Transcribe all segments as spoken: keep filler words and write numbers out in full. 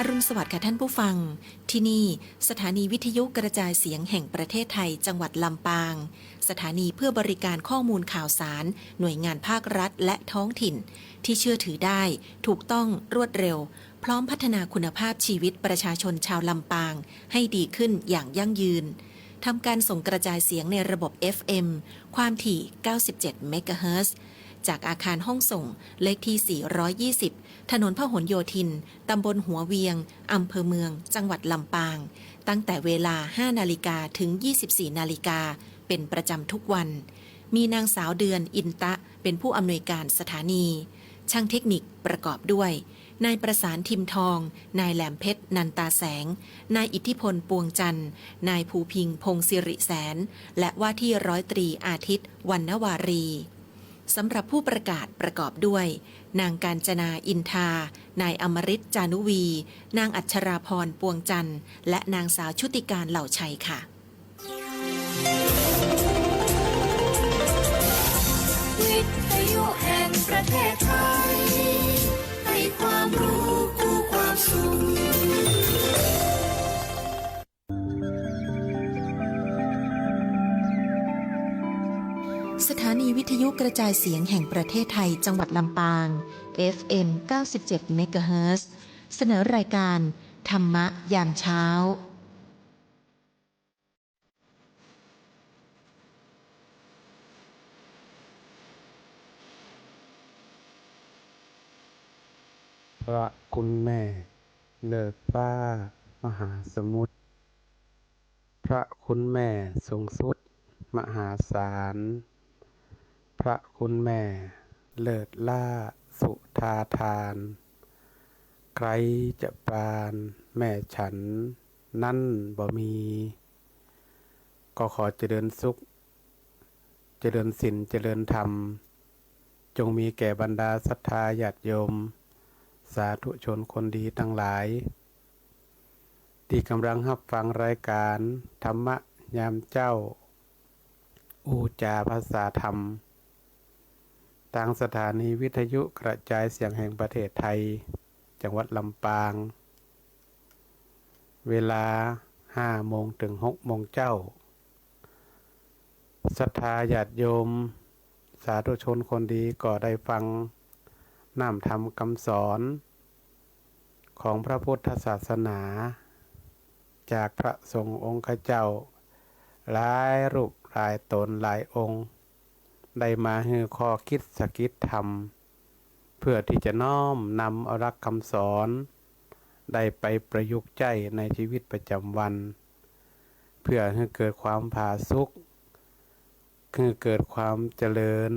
อรุณสวัสดิ์ค่ะท่านผู้ฟัง ที่นี่สถานีวิทยุกระจายเสียงแห่งประเทศไทยจังหวัดลำปาง สถานีเพื่อบริการข้อมูลข่าวสารหน่วยงานภาครัฐและท้องถิ่น ที่เชื่อถือได้ ถูกต้อง รวดเร็ว พร้อมพัฒนาคุณภาพชีวิตประชาชนชาวลำปางให้ดีขึ้นอย่างยั่งยืน ทำการส่งกระจายเสียงในระบบ เอฟ เอ็ม ความถี่ เก้าสิบเจ็ด เมกะเฮิรตซ์ จากอาคารห้องส่งเลขที่ สี่ร้อยยี่สิบ ถนนพหลโยธิน ตำบลหัวเวียง อำเภอเมือง จังหวัดลำปาง ตั้งแต่เวลา ห้านาฬิกา ถึง ยี่สิบสี่นาฬิกา เป็นประจำทุกวัน มีนางสาวเดือน อินตะ เป็นผู้อำนวยการสถานี ช่างเทคนิคประกอบด้วย นายประสาน ทิมทอง นายแหลมเพชร นันตาแสง นายอิทธิพล ปวงจันทร์ นายภูพิงค์ พงศ์สิริแสน และว่าที่ร้อยตรีอาทิตย์ วรรณวารี สำหรับผู้ประกาศประกอบด้วย นางกาญจนา อินทา นายอมริต จานุวี นางอัชราพร ปวงจันทร์ และนางสาวชุติการ เหล่าชัยค่ะ วิทยุแห่งประเทศไทย ให้ความรู้คู่ความสุข สถานีวิทยุกระจายเสียงแห่งประเทศไทยจังหวัดลำปาง เอฟ เอ็ม เก้าสิบเจ็ด เมกะเฮิรตซ์ เสนอรายการธรรมะยามเช้า พระคุณแม่เลิศฟ้ามหาสมุทร พระคุณแม่สูงสุดมหาศาล พระคุณแม่เลิศล้าสุธาทาน ใครจะปราณแม่ฉันนั้นบ่มี ก็ขอเจริญสุข เจริญศีล เจริญธรรม จงมีแก่บรรดาศรัทธาญาติโยม สาธุชนคนดีทั้งหลาย ตี้กำลังฮับฟังรายการธรรมะยามเจ๊า อู้จ๋าภาษาธรรม ตางสถานีวิทยุกระจายเสียงแห่งประเทศไทย จังหวัดลำปาง เวลา ห้าโมง เถิง หกโมงเจ๊า ศรัทธาญาติโยม สาธุชนคนดีก็ได้ฟังน้ำธรรมกำสอน ของพระพุทธศาสนา จากพระสงฆ์องค์เจ้า หลายรูปหลายต๋นหลายองค์ ได้มาหื้อข้อคิดสะกิดธรรม เพื่อตี้จะน้อมนำเอาหลักกำสอน ได้ไปประยุกต์ใจ๊ในชีวิตประจำวัน เพื่อหื้อเกิดความผาสุก หื้อเกิดความเจริญ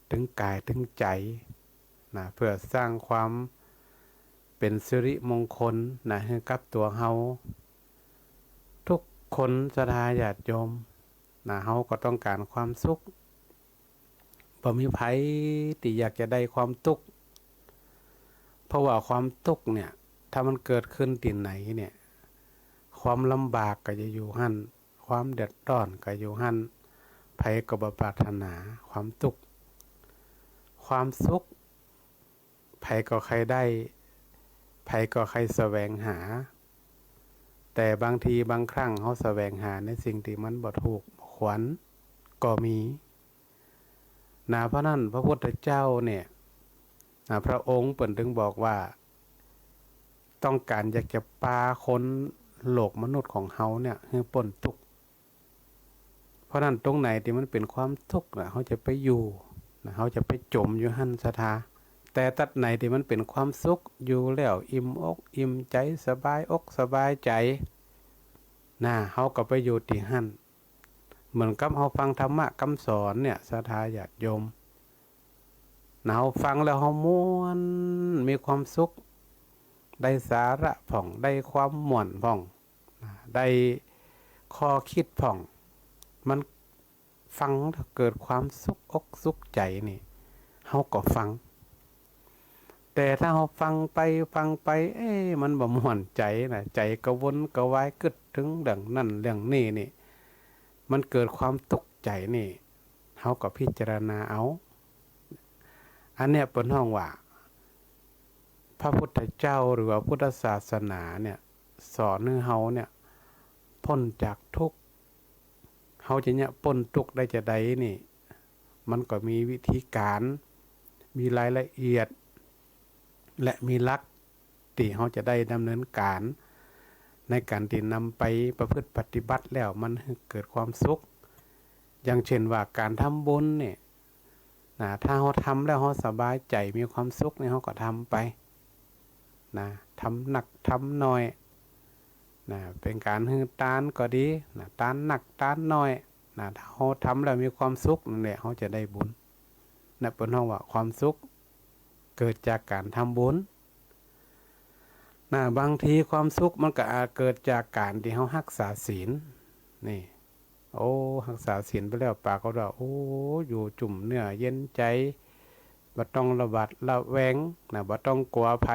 เถิงก๋ายเถิงใจ๋ นะ เพื่อสร้างความเป๋นสิริมงคล นะ หื้อกับตั๋วเฮา ทุกคนศรัทธาญาติโยม นะ เฮาก็ต้องก๋านความสุข บ่มีใผตี้อยากจะได้ความตุ๊กข์ เพราะว่าความตุ๊กข์เนี่ย ถ้ามันเกิดขึ้นตี้ไหนเนี่ย ความลำบากก็จะอยู่หั้น ความเดือดร้อนก็อยู่หั้น ใผก็บ่ปรารถนาความตุ๊กข์ ความสุข ใผก็ใค่ได้ ใผก็ใค่แสวงหา แต่บางทีบางครั้งเฮาแสวงหาในสิ่งตี้มันบ่ถูกบ่ควรก็มี นะ เพราะนั้นพระพุทธเจ้าเนี่ย นะ พระองค์เปิ้นถึงบอกว่า ต้องก๋านอยากจะปาคนโลกมนุษย์ของเฮาเนี่ยหื้อป๊นตุ๊กข์ เพราะนั้นตรงไหนตี้มันเป๋นความตุ๊กข์นะ เฮาจะไปอยู่นะ เฮาจะไปจ๋มอยู่หั้นศรัทธา แต่ตั๊ดไหนตี้มันเป๋นความสุข อยู่แล้วอิ่มอกอิ่มใจ๋ สบายอกสบายใจ๋ นะ เฮาก็ไปอยู่ตี้หั้น เหมือนกับเฮาฟังธรรมะกำสอนเนี่ย ศรัทธาญาติโยม นะ เฮาฟังแล้วเฮาม่วน มีความสุข ได้สาระพ่อง ได้ความม่วนพ่อง นะ ได้ข้อคิดพ่อง มันฟังแล้วเกิดความสุขอกสุขใจ๋นี่ เฮาก็ฟัง แต่ถ้าเฮาฟังไปฟังไป เอ๊ะ มันบ่ม่วนใจ๋นะ ใจ๋กระวนกระวาย กึ๊ดเถิงเรื่องนั้นเรื่องนี้นี่ มันเกิดความตุ๊กข์ใจ๋นี่ เฮาก็พิจารณาเอา อันเนี้ยเปิ้นฮ้องว่า พระพุทธเจ้าหรือว่าพุทธศาสนาเนี่ย สอนหื้อเฮาเนี่ย ป๊นจากทุกข์ เฮาจะเนี่ยป๊นทุกข์ได้จาใดนี่ มันก็มีวิธีก๋าน มีรายละเอียด และมีหลักตี้เฮาจะได้ดำเนินก๋าน ในก๋านตี้นำไปประพฤติปฏิบัติแล้วมันหื้อเกิดความสุข อย่างเช่นว่าก๋านทำบุญนี่ นะ ถ้าเฮาทำแล้วเฮาสบายใจ๋ มีความสุขนี่ เฮาก็ทำไป นะ ทำนักทำน้อย นะ เป๋นก๋านหื้อตานก็ดี นะ ตานนักตานน้อย นะ ถ้าเฮาทำแล้วมีความสุขนั่นแหละ เฮาจะได้บุญ นะ เปิ้นฮ้องว่าความสุขเกิดจากก๋านทำบุญ นะ บางทีความสุขมันก็อาจเกิดจากก๋านตี้เฮาฮักษาศีล นี่ โอ้ ฮักษาศีลไปแล้ว ปรากฏว่า โอ้ อยู่จุ่มเนื้อเย็นใจ๋ บ่ต้องระหวาดระแวง นะ บ่ต้องกั๋วใผ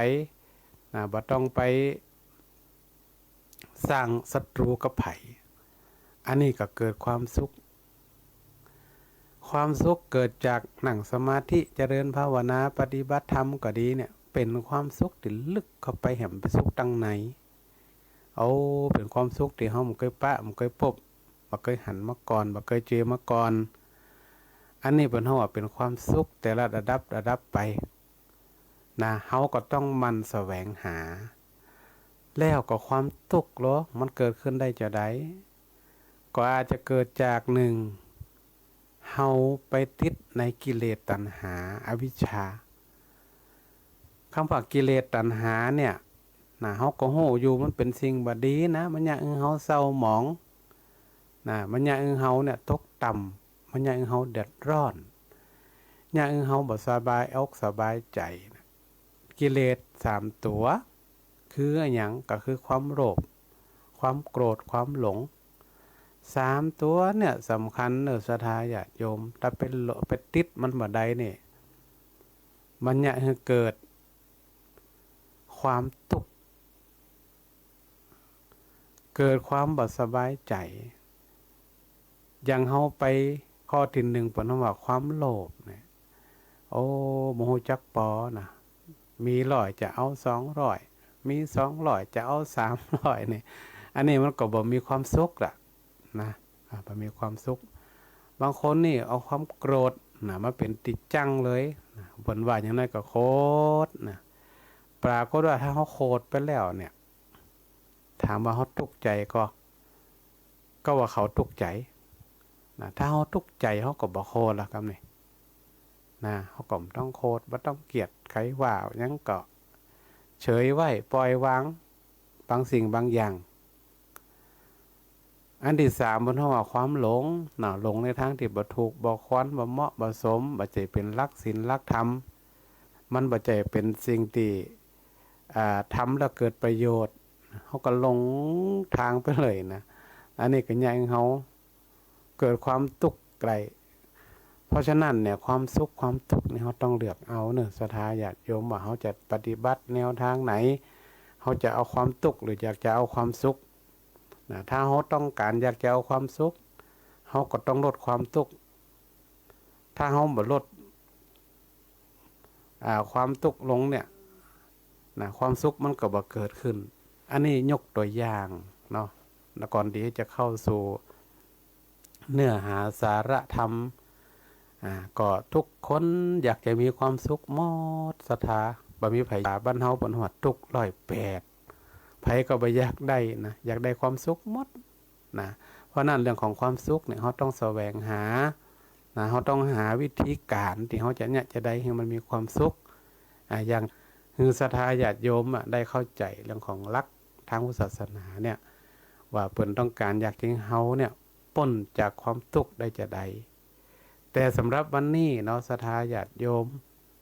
นะ บ่ต้องไปสร้างศัตรูกับใผ อันนี้ก็เกิดความสุข ความสุขเกิดจากนั่งสมาธิ เจริญภาวนา ปฏิบัติธรรมก็ดีเนี่ย เป๋นความสุขตี้ลึกเข้าไปแหม เป๋นสุขตังใน โอ้ เป๋นความสุขตี้เฮาบ่เกยปะ บ่เกยปบ บ่เกยหันมาก่อน บ่เกยเจอมาก่อน อันนี้เปิ้นฮ้องว่าเป๋นความสุขแต่ละระดับ ระดับไป นะ เฮาก็ต้องหมั่นแสวงหา แล้วก็ความทุกข์ลอ มันเกิดขึ้นได้จาใด ก็อาจจะเกิดจาก นึ่ง เฮาไปติดในกิเลสตัณหาอวิชชา กำว่ากิเลสตัณหาเนี่ย นะ เฮาก็ฮู้อยู่มันเป๋นสิ่งบ่ดีนะ มันเยียะหื้อเฮาเศร้าหมอง นะ มันเยียะหื้อเฮาเนี่ยตกต่ำ มันเยียะหื้อเฮาเดือดร้อน เยียะหื้อเฮาบ่สบายอกสบายใจ๋นะ กิเลสสามตั๋ว คืออะหยัง ก็คือความโลภ ความโกรธ ความหลง สามตั๋วเนี่ยสำคัญเน่อศรัทธาญาติโยม ถ้าไปหล- ไปติดมันบ่ได้นี่ มันเยียะหื้อเกิดความทุกข์ เกิดความบ่สบายใจ๋ อย่างเฮาไปข้อตี้นึ่ง เปิ้นฮ้องว่าความโลภเนี่ย โอ้ บ่ฮู้จักปอนะ มีร้อยจะเอาสองร้อย มีสองร้อยจะเอาสามร้อยนี่ อันนี้มันก็บ่มีความสุขละนะ อ่า บ่มีความสุข บางคนนี่เอาความโกรธนะ มาเป๋นตี้จั่งเลยนะ เปิ้นว่าหยังใดก็โขดนะ ปรากฏว่าถ้าเฮาโขดไปแล้วเนี่ย ถามว่าเฮาตุ๊กใจ๋ก่อ ก็ว่าเขาตุ๊กใจ๋นะ ถ้าเฮาตุ๊กใจ๋เฮาก็บ่โขดละกำนี้นะ เฮาก็บ่ต้องโขด บ่ต้องเกียดใผว่าหยัง ก็เฉยไว้ ปล่อยวางบางสิ่งบางอย่าง อันตี้สามเปิ้นฮ้องว่าความหลงนะ หลงในตางตี้บ่ถูก บ่ควร บ่เหมาะ บ่สม บ่ใจ้เป๋นหลักศีลหลักธรรม มันบ่ใจ้เป๋นสิ่งตี้ อ่า ทำแล้วเกิดประโยชน์ เฮาก็หลงตางไปเลยนะ อันนี้ก็เยียะหื้อเฮาเกิดความตุ๊กข์ได้ เพราะฉะนั้นเนี่ย ความสุขความทุกข์นี่เฮาต้องเลือกเอาเน่อศรัทธาญาติโยม ว่าเฮาจะปฏิบัติแนวตางไหน เฮาจะเอาความตุ๊กข์หรืออยากจะเอาความสุขนะ ถ้าเฮาต้องก๋านอยากจะเอาความสุข เฮาก็ต้องลดความตุ๊กข์ ถ้าเฮาบ่ลด อ่า ความตุ๊กข์ลงเนี่ยนะ ความสุขมันก็บ่เกิดขึ้น อันนี้ยกตั๋วอย่างเนาะ แล้วก่อนตี้จะเข้าสู่เนื้อหาสาระธรรม อ่า ก็ทุกคนอยากจะมีความสุขหมดศรัทธา บ่มีใผ บ้านเฮาเปิ้นฮ้องว่าตุ๊กร้อยแปด ใผก็บ่อยากได้นะ อยากได้ความสุขหมด นะ เพราะนั้นเรื่องของความสุขเนี่ย เฮาต้องแสวงหา นะ เฮาต้องหาวิธีก๋านตี้เฮาจะเนี่ย จะได้หื้อมันมีความสุข อ่า อย่างหื้อศรัทธาญาติโยมอะ ได้เข้าใจ๋เรื่องของหลักตางพุทธศาสนาเนี่ย ว่าเปิ้นต้องก๋านอยากจะหื้อเฮาเนี่ย ป๊นจากความตุ๊กข์ได้จาใด แต่สำหรับวันนี้เนาะ ศรัทธาญาติโยม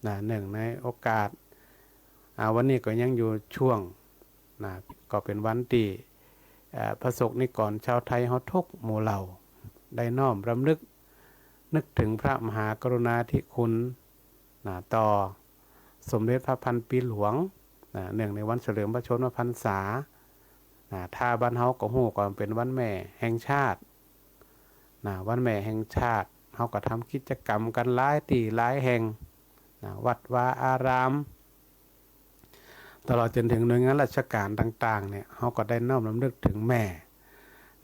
นะ เนื่องในโอกาส อ่า วันนี้ก็ยังอยู่ช่วง นะ ก็เป๋นวันตี้ เอ่อ พระสงฆ์นิกรชาวไทยเฮาทุกหมู่เหล่า ได้น้อมรำลึก นึกถึงพระมหากรุณาธิคุณ นะ ต่อสมเด็จพระพันปีหลวง นะ เนื่องในวันเฉลิมพระชนมพรรษา นะ ถ้าบ้านเฮาก็ฮู้ก็เป๋นวันแม่แห่งชาติ นะ วันแม่แห่งชาติ เฮาก็ทำกิจกรรมกั๋นหลายตี้หลายแห่ง นะ วัดวาอาราม ตลอดจ๋นเถิงหน่วยงานราชก๋านต่างๆ เนี่ย เฮาก็ได้น้อมรำลึกเถิงแม่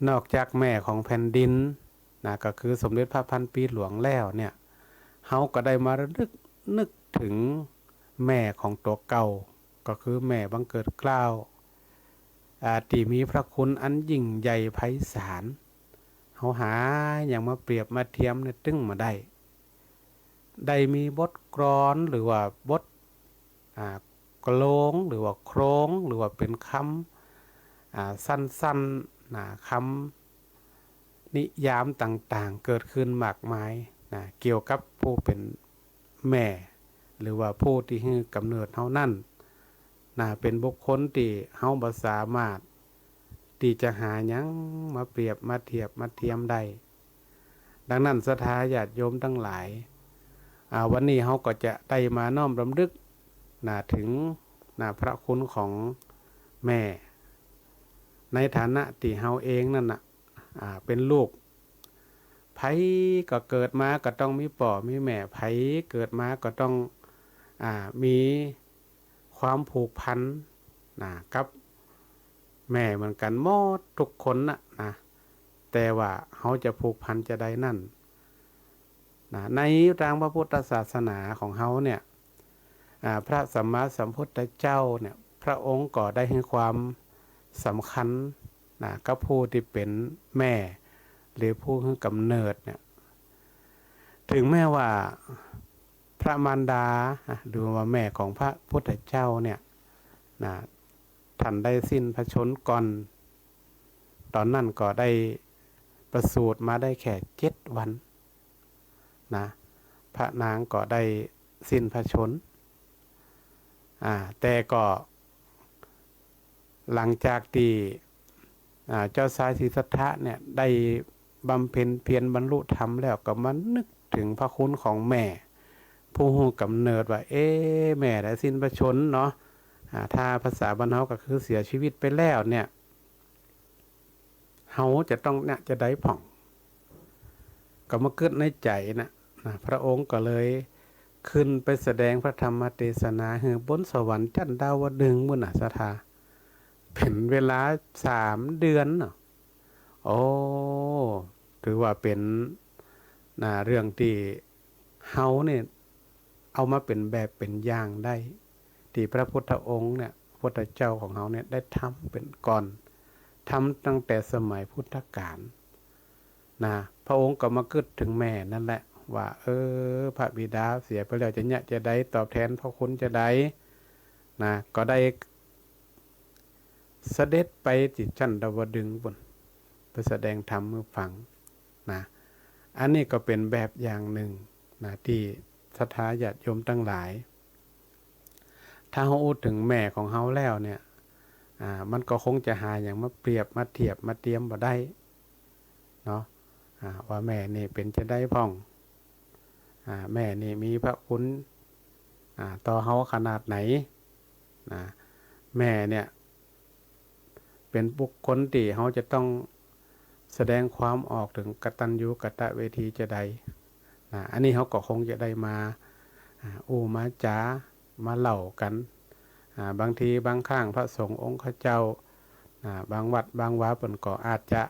นอกจากแม่ของแผ่นดินนะ ก็คือสมเด็จพระพันปีหลวงแล้วเนี่ย เฮาก็ได้มารำลึกนึกเถิงแม่ของตั๋วเก่า ก็คือแม่บังเกิดเกล้า อ่า ตี้มีพระคุณอันยิ่งใหญ่ไพศาล เฮาหาหยังมาเปรียบมาเทียมเนี่ยตึงบ่ได้ ได้มีบทกลอนหรือว่าบท อ่า โคลง หรือว่าโครง หรือว่าเป๋นกำ อ่า สั้นๆ นะ กำนิยามต่างๆ เกิดขึ้นมากมายนะ เกี่ยวกับผู้เป๋นแม่ หรือว่าผู้ตี้หื้อก๋ำเนิดเฮานั้นนะ เป๋นบุคคลตี้เฮาบ่สามารถตี้จะหาหยังมาเปรียบมาเทียบมาเทียมได้ ดังนั้นศรัทธาญาติโยมตังหลาย อ่า วันนี้เฮาก็จะได้มาน้อมรำลึกนะ เถิงนะ พระคุณของแม่ ในฐานะตี้เฮาเองนั้นน่ะ อ่า เป๋นลูก ใผก็เกิดมาก็ต้องมีป้อมีแม่ ใผเกิดมาก็ต้อง อ่า มีความผูกพันนะ กับแม่เหมือนกั๋นหมดกู้คนน่ะนะ แต่ว่าเฮาจะผูกพันจาใดนั้นนะ ในตางพระพุทธศาสนาของเฮาเนี่ย อ่า พระสัมมาสัมพุทธเจ้าเนี่ย พระองค์ก็ได้หื้อความสำคัญนะ กับผู้ตี้เป๋นแม่ หรือผู้หื้อก๋ำเนิดเนี่ย เถิงแม้ว่าพระมารดา หรือว่าแม่ของพระพุทธเจ้าเนี่ยนะ ท่านได้สิ้นพระชนม์ก่อน ต๋อนนั้นก็ได้ประสูติมาได้แค่เจ็ดวันนะ พระนางก็ได้สิ้นพระชนม์ อ่า แต่ก็หลังจากตี้ อ่า เจ้าชายสิทธัตถะเนี่ยได้บำเพ็ญเพียรบรรลุธรรมแล้ว ก็มานึกเถิงพระคุณของแม่ ผู้หื้อก๋ำเนิดว่า เอ๊ะ แม่ได้สิ้นพระชนม์เนาะ อ่า ถ้าภาษาบ้านเฮาก็คือเสียชีวิตไปแล้วเนี่ย เฮาจะต้องเนี่ยจาใดพ่อง ก็มากึ๊ดในใจ๋นะ นะ พระองค์ก็เลยขึ้นไปแสดงพระธรรมเตสนาหื้อบนสวรรค์จั้นดาวดึงส์ปู้นน่ะศรัทธา เป๋นเวลาสามเดือนเนาะ โอ้ ถือว่าเป๋น นะ เรื่องตี้เฮาเนี่ยเอามาเป๋นแบบเป๋นอย่างได้ ตี้พระพุทธองค์เนี่ย พระพุทธเจ้าของเฮาเนี่ยได้ทำเป๋นก่อน ทำตั้งแต่สมัยพุทธกาลนะ พระองค์ก็มากึ๊ดเถิงแม่นั่นแหละ ว่า เออ พระบิดาเสียไปแล้ว จะเนี่ยจาใด ตอบแทนพระคุณจาใดนะ ก็ได้เสด็จไปตี้จั้นดาวดึงส์ปู้น ไปแสดงธรรมหื้อฟังนะ อันนี้ก็เป๋นแบบอย่างนึ่งนะ ตี้ศรัทธาญาติโยมตังหลาย ถ้าเฮาอู้เถิงแม่ของเฮาแล้วเนี่ย อ่า มันก็คงจะหาหยังมาเปรียบมาเทียบมาเทียมบ่ได้เนาะ อ่า ว่าแม่นี่เป๋นจาใดพ่อง อ่า แม่นี่มีพระคุณ อ่า ต่อเฮาขนาดไหนนะ แม่เนี่ย เป๋นบุคคลตี้เฮาจะต้องแสดงความออกเถิงกตัญญูกตเวทีจาใดนะ อันนี้เฮาก็คงจะได้มา อ่า อู้มาจ๋า มาเล่ากั๋น อ่า บางทีบางครั้งพระสงฆ์องค์ข้าเจ้า อ่า บางวัดบางวาเปิ้นก็อาจจะ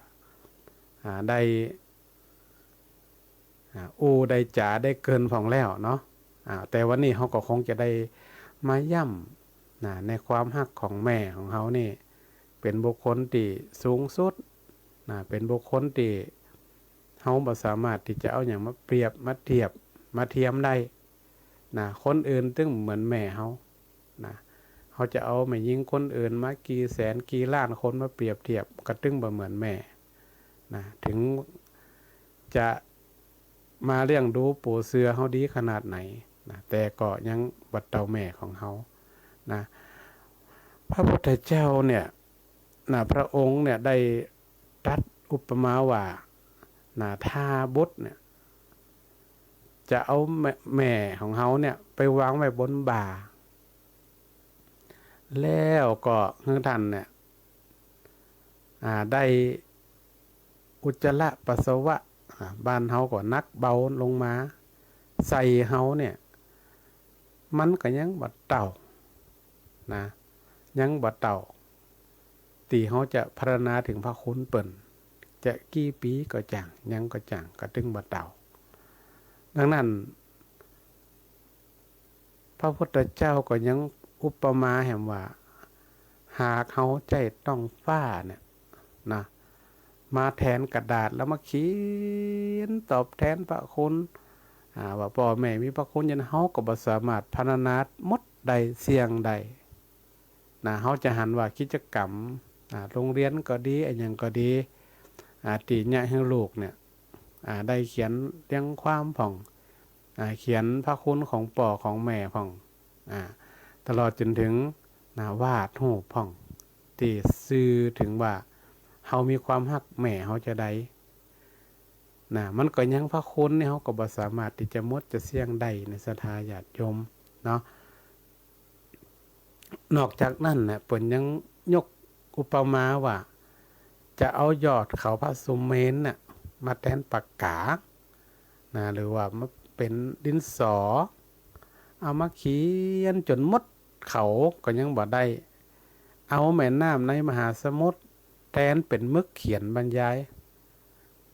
อ่า ได้ อ่า อู้ได้จ๋าได้เกินพ่องแล้วเนาะ อ่า แต่วันนี้เฮาก็คงจะได้มาย้ำนะ ในความฮักของแม่ของเฮานี่ เป๋นบุคคลตี้สูงสุดนะ เป๋นบุคคลตี้เฮาบ่สามารถตี้จะเอาหยังมาเปรียบมาเทียบมาเทียมได้นะ คนอื่นตึงเหมือนแม่เฮานะ เฮาจะเอาแม่ญิงคนอื่นมากี่แสนกี่ล้านคนมาเปรียบเทียบ ก็ตึงบ่เหมือนแม่นะ เถิงจะมาเลี้ยงดูปูเสือเฮาดีขนาดไหนนะ แต่ก็ยังบ่เต้าแม่ของเฮานะ พระพุทธเจ้าเนี่ยนะ พระองค์เนี่ยได้ตรัสอุปมาว่านะ ถ้าบุตรเนี่ย จะเอาแม่ แม่ของเฮาเนี่ยไปวางไว้บนบ่า แล้วก็หื้อท่านเนี่ย อ่า ได้อุจจาระปัสสาวะ อ่า บ้านเฮาก็หนักเบาลงมา ใส่เฮาเนี่ย มันก็ยังบ่เต้านะ ยังบ่เต้า ตี้เฮาจะพรรณนาเถิงพระคุณเปิ้น จะกี่ปี๋ก็จ่าง ยังก็จ่าง ก็ตึงบ่เต้า ดังนั้น พระพุทธเจ้าก็ยังอุปมาแหมว่า หากเฮาใจ๊ต๊องฟ้าเนี่ยนะ มาแทนกระดาษแล้วมาเขียนตอบแทนพระคุณ อ่า ว่าป้อแม่มีพระคุณหยัง เฮาก็บ่สามารถพรรณนาหมดได้เสี้ยงได้ นะ เฮาจะหันว่ากิจกรรม อ่า โฮงเฮียนก็ดี อะหยังก็ดี อ่า ตี้เยียะหื้อลูกเนี่ย อ่า ได้เขียนเรียงความพ่อง อ่า เขียนพระคุณของป้อของแม่พ่อง อ่า ตลอดจ๋นเถิง นะ วาดฮูปพ่อง ตี้สื่อเถิงว่าเฮามีความฮักแม่เฮาจาใด นะ มันก็ยังพระคุณนี่เฮาก็บ่สามารถตี้จะหมดจะเสี้ยงได้นะ ศรัทธาญาติโยมเนาะ นอกจากนั้นน่ะ เปิ้นยังยกอุปมาว่า จะเอายอดเขาพระสุเมรุน่ะ มาแตนปากกา นะ หรือว่ามาเป๋นดินสอ เอามาเขียนจ๋นหมดเขาก็ยังบ่ได้ เอาแม่น้ำในมหาสมุทรแตนเป๋นหมึกเขียนบรรยาย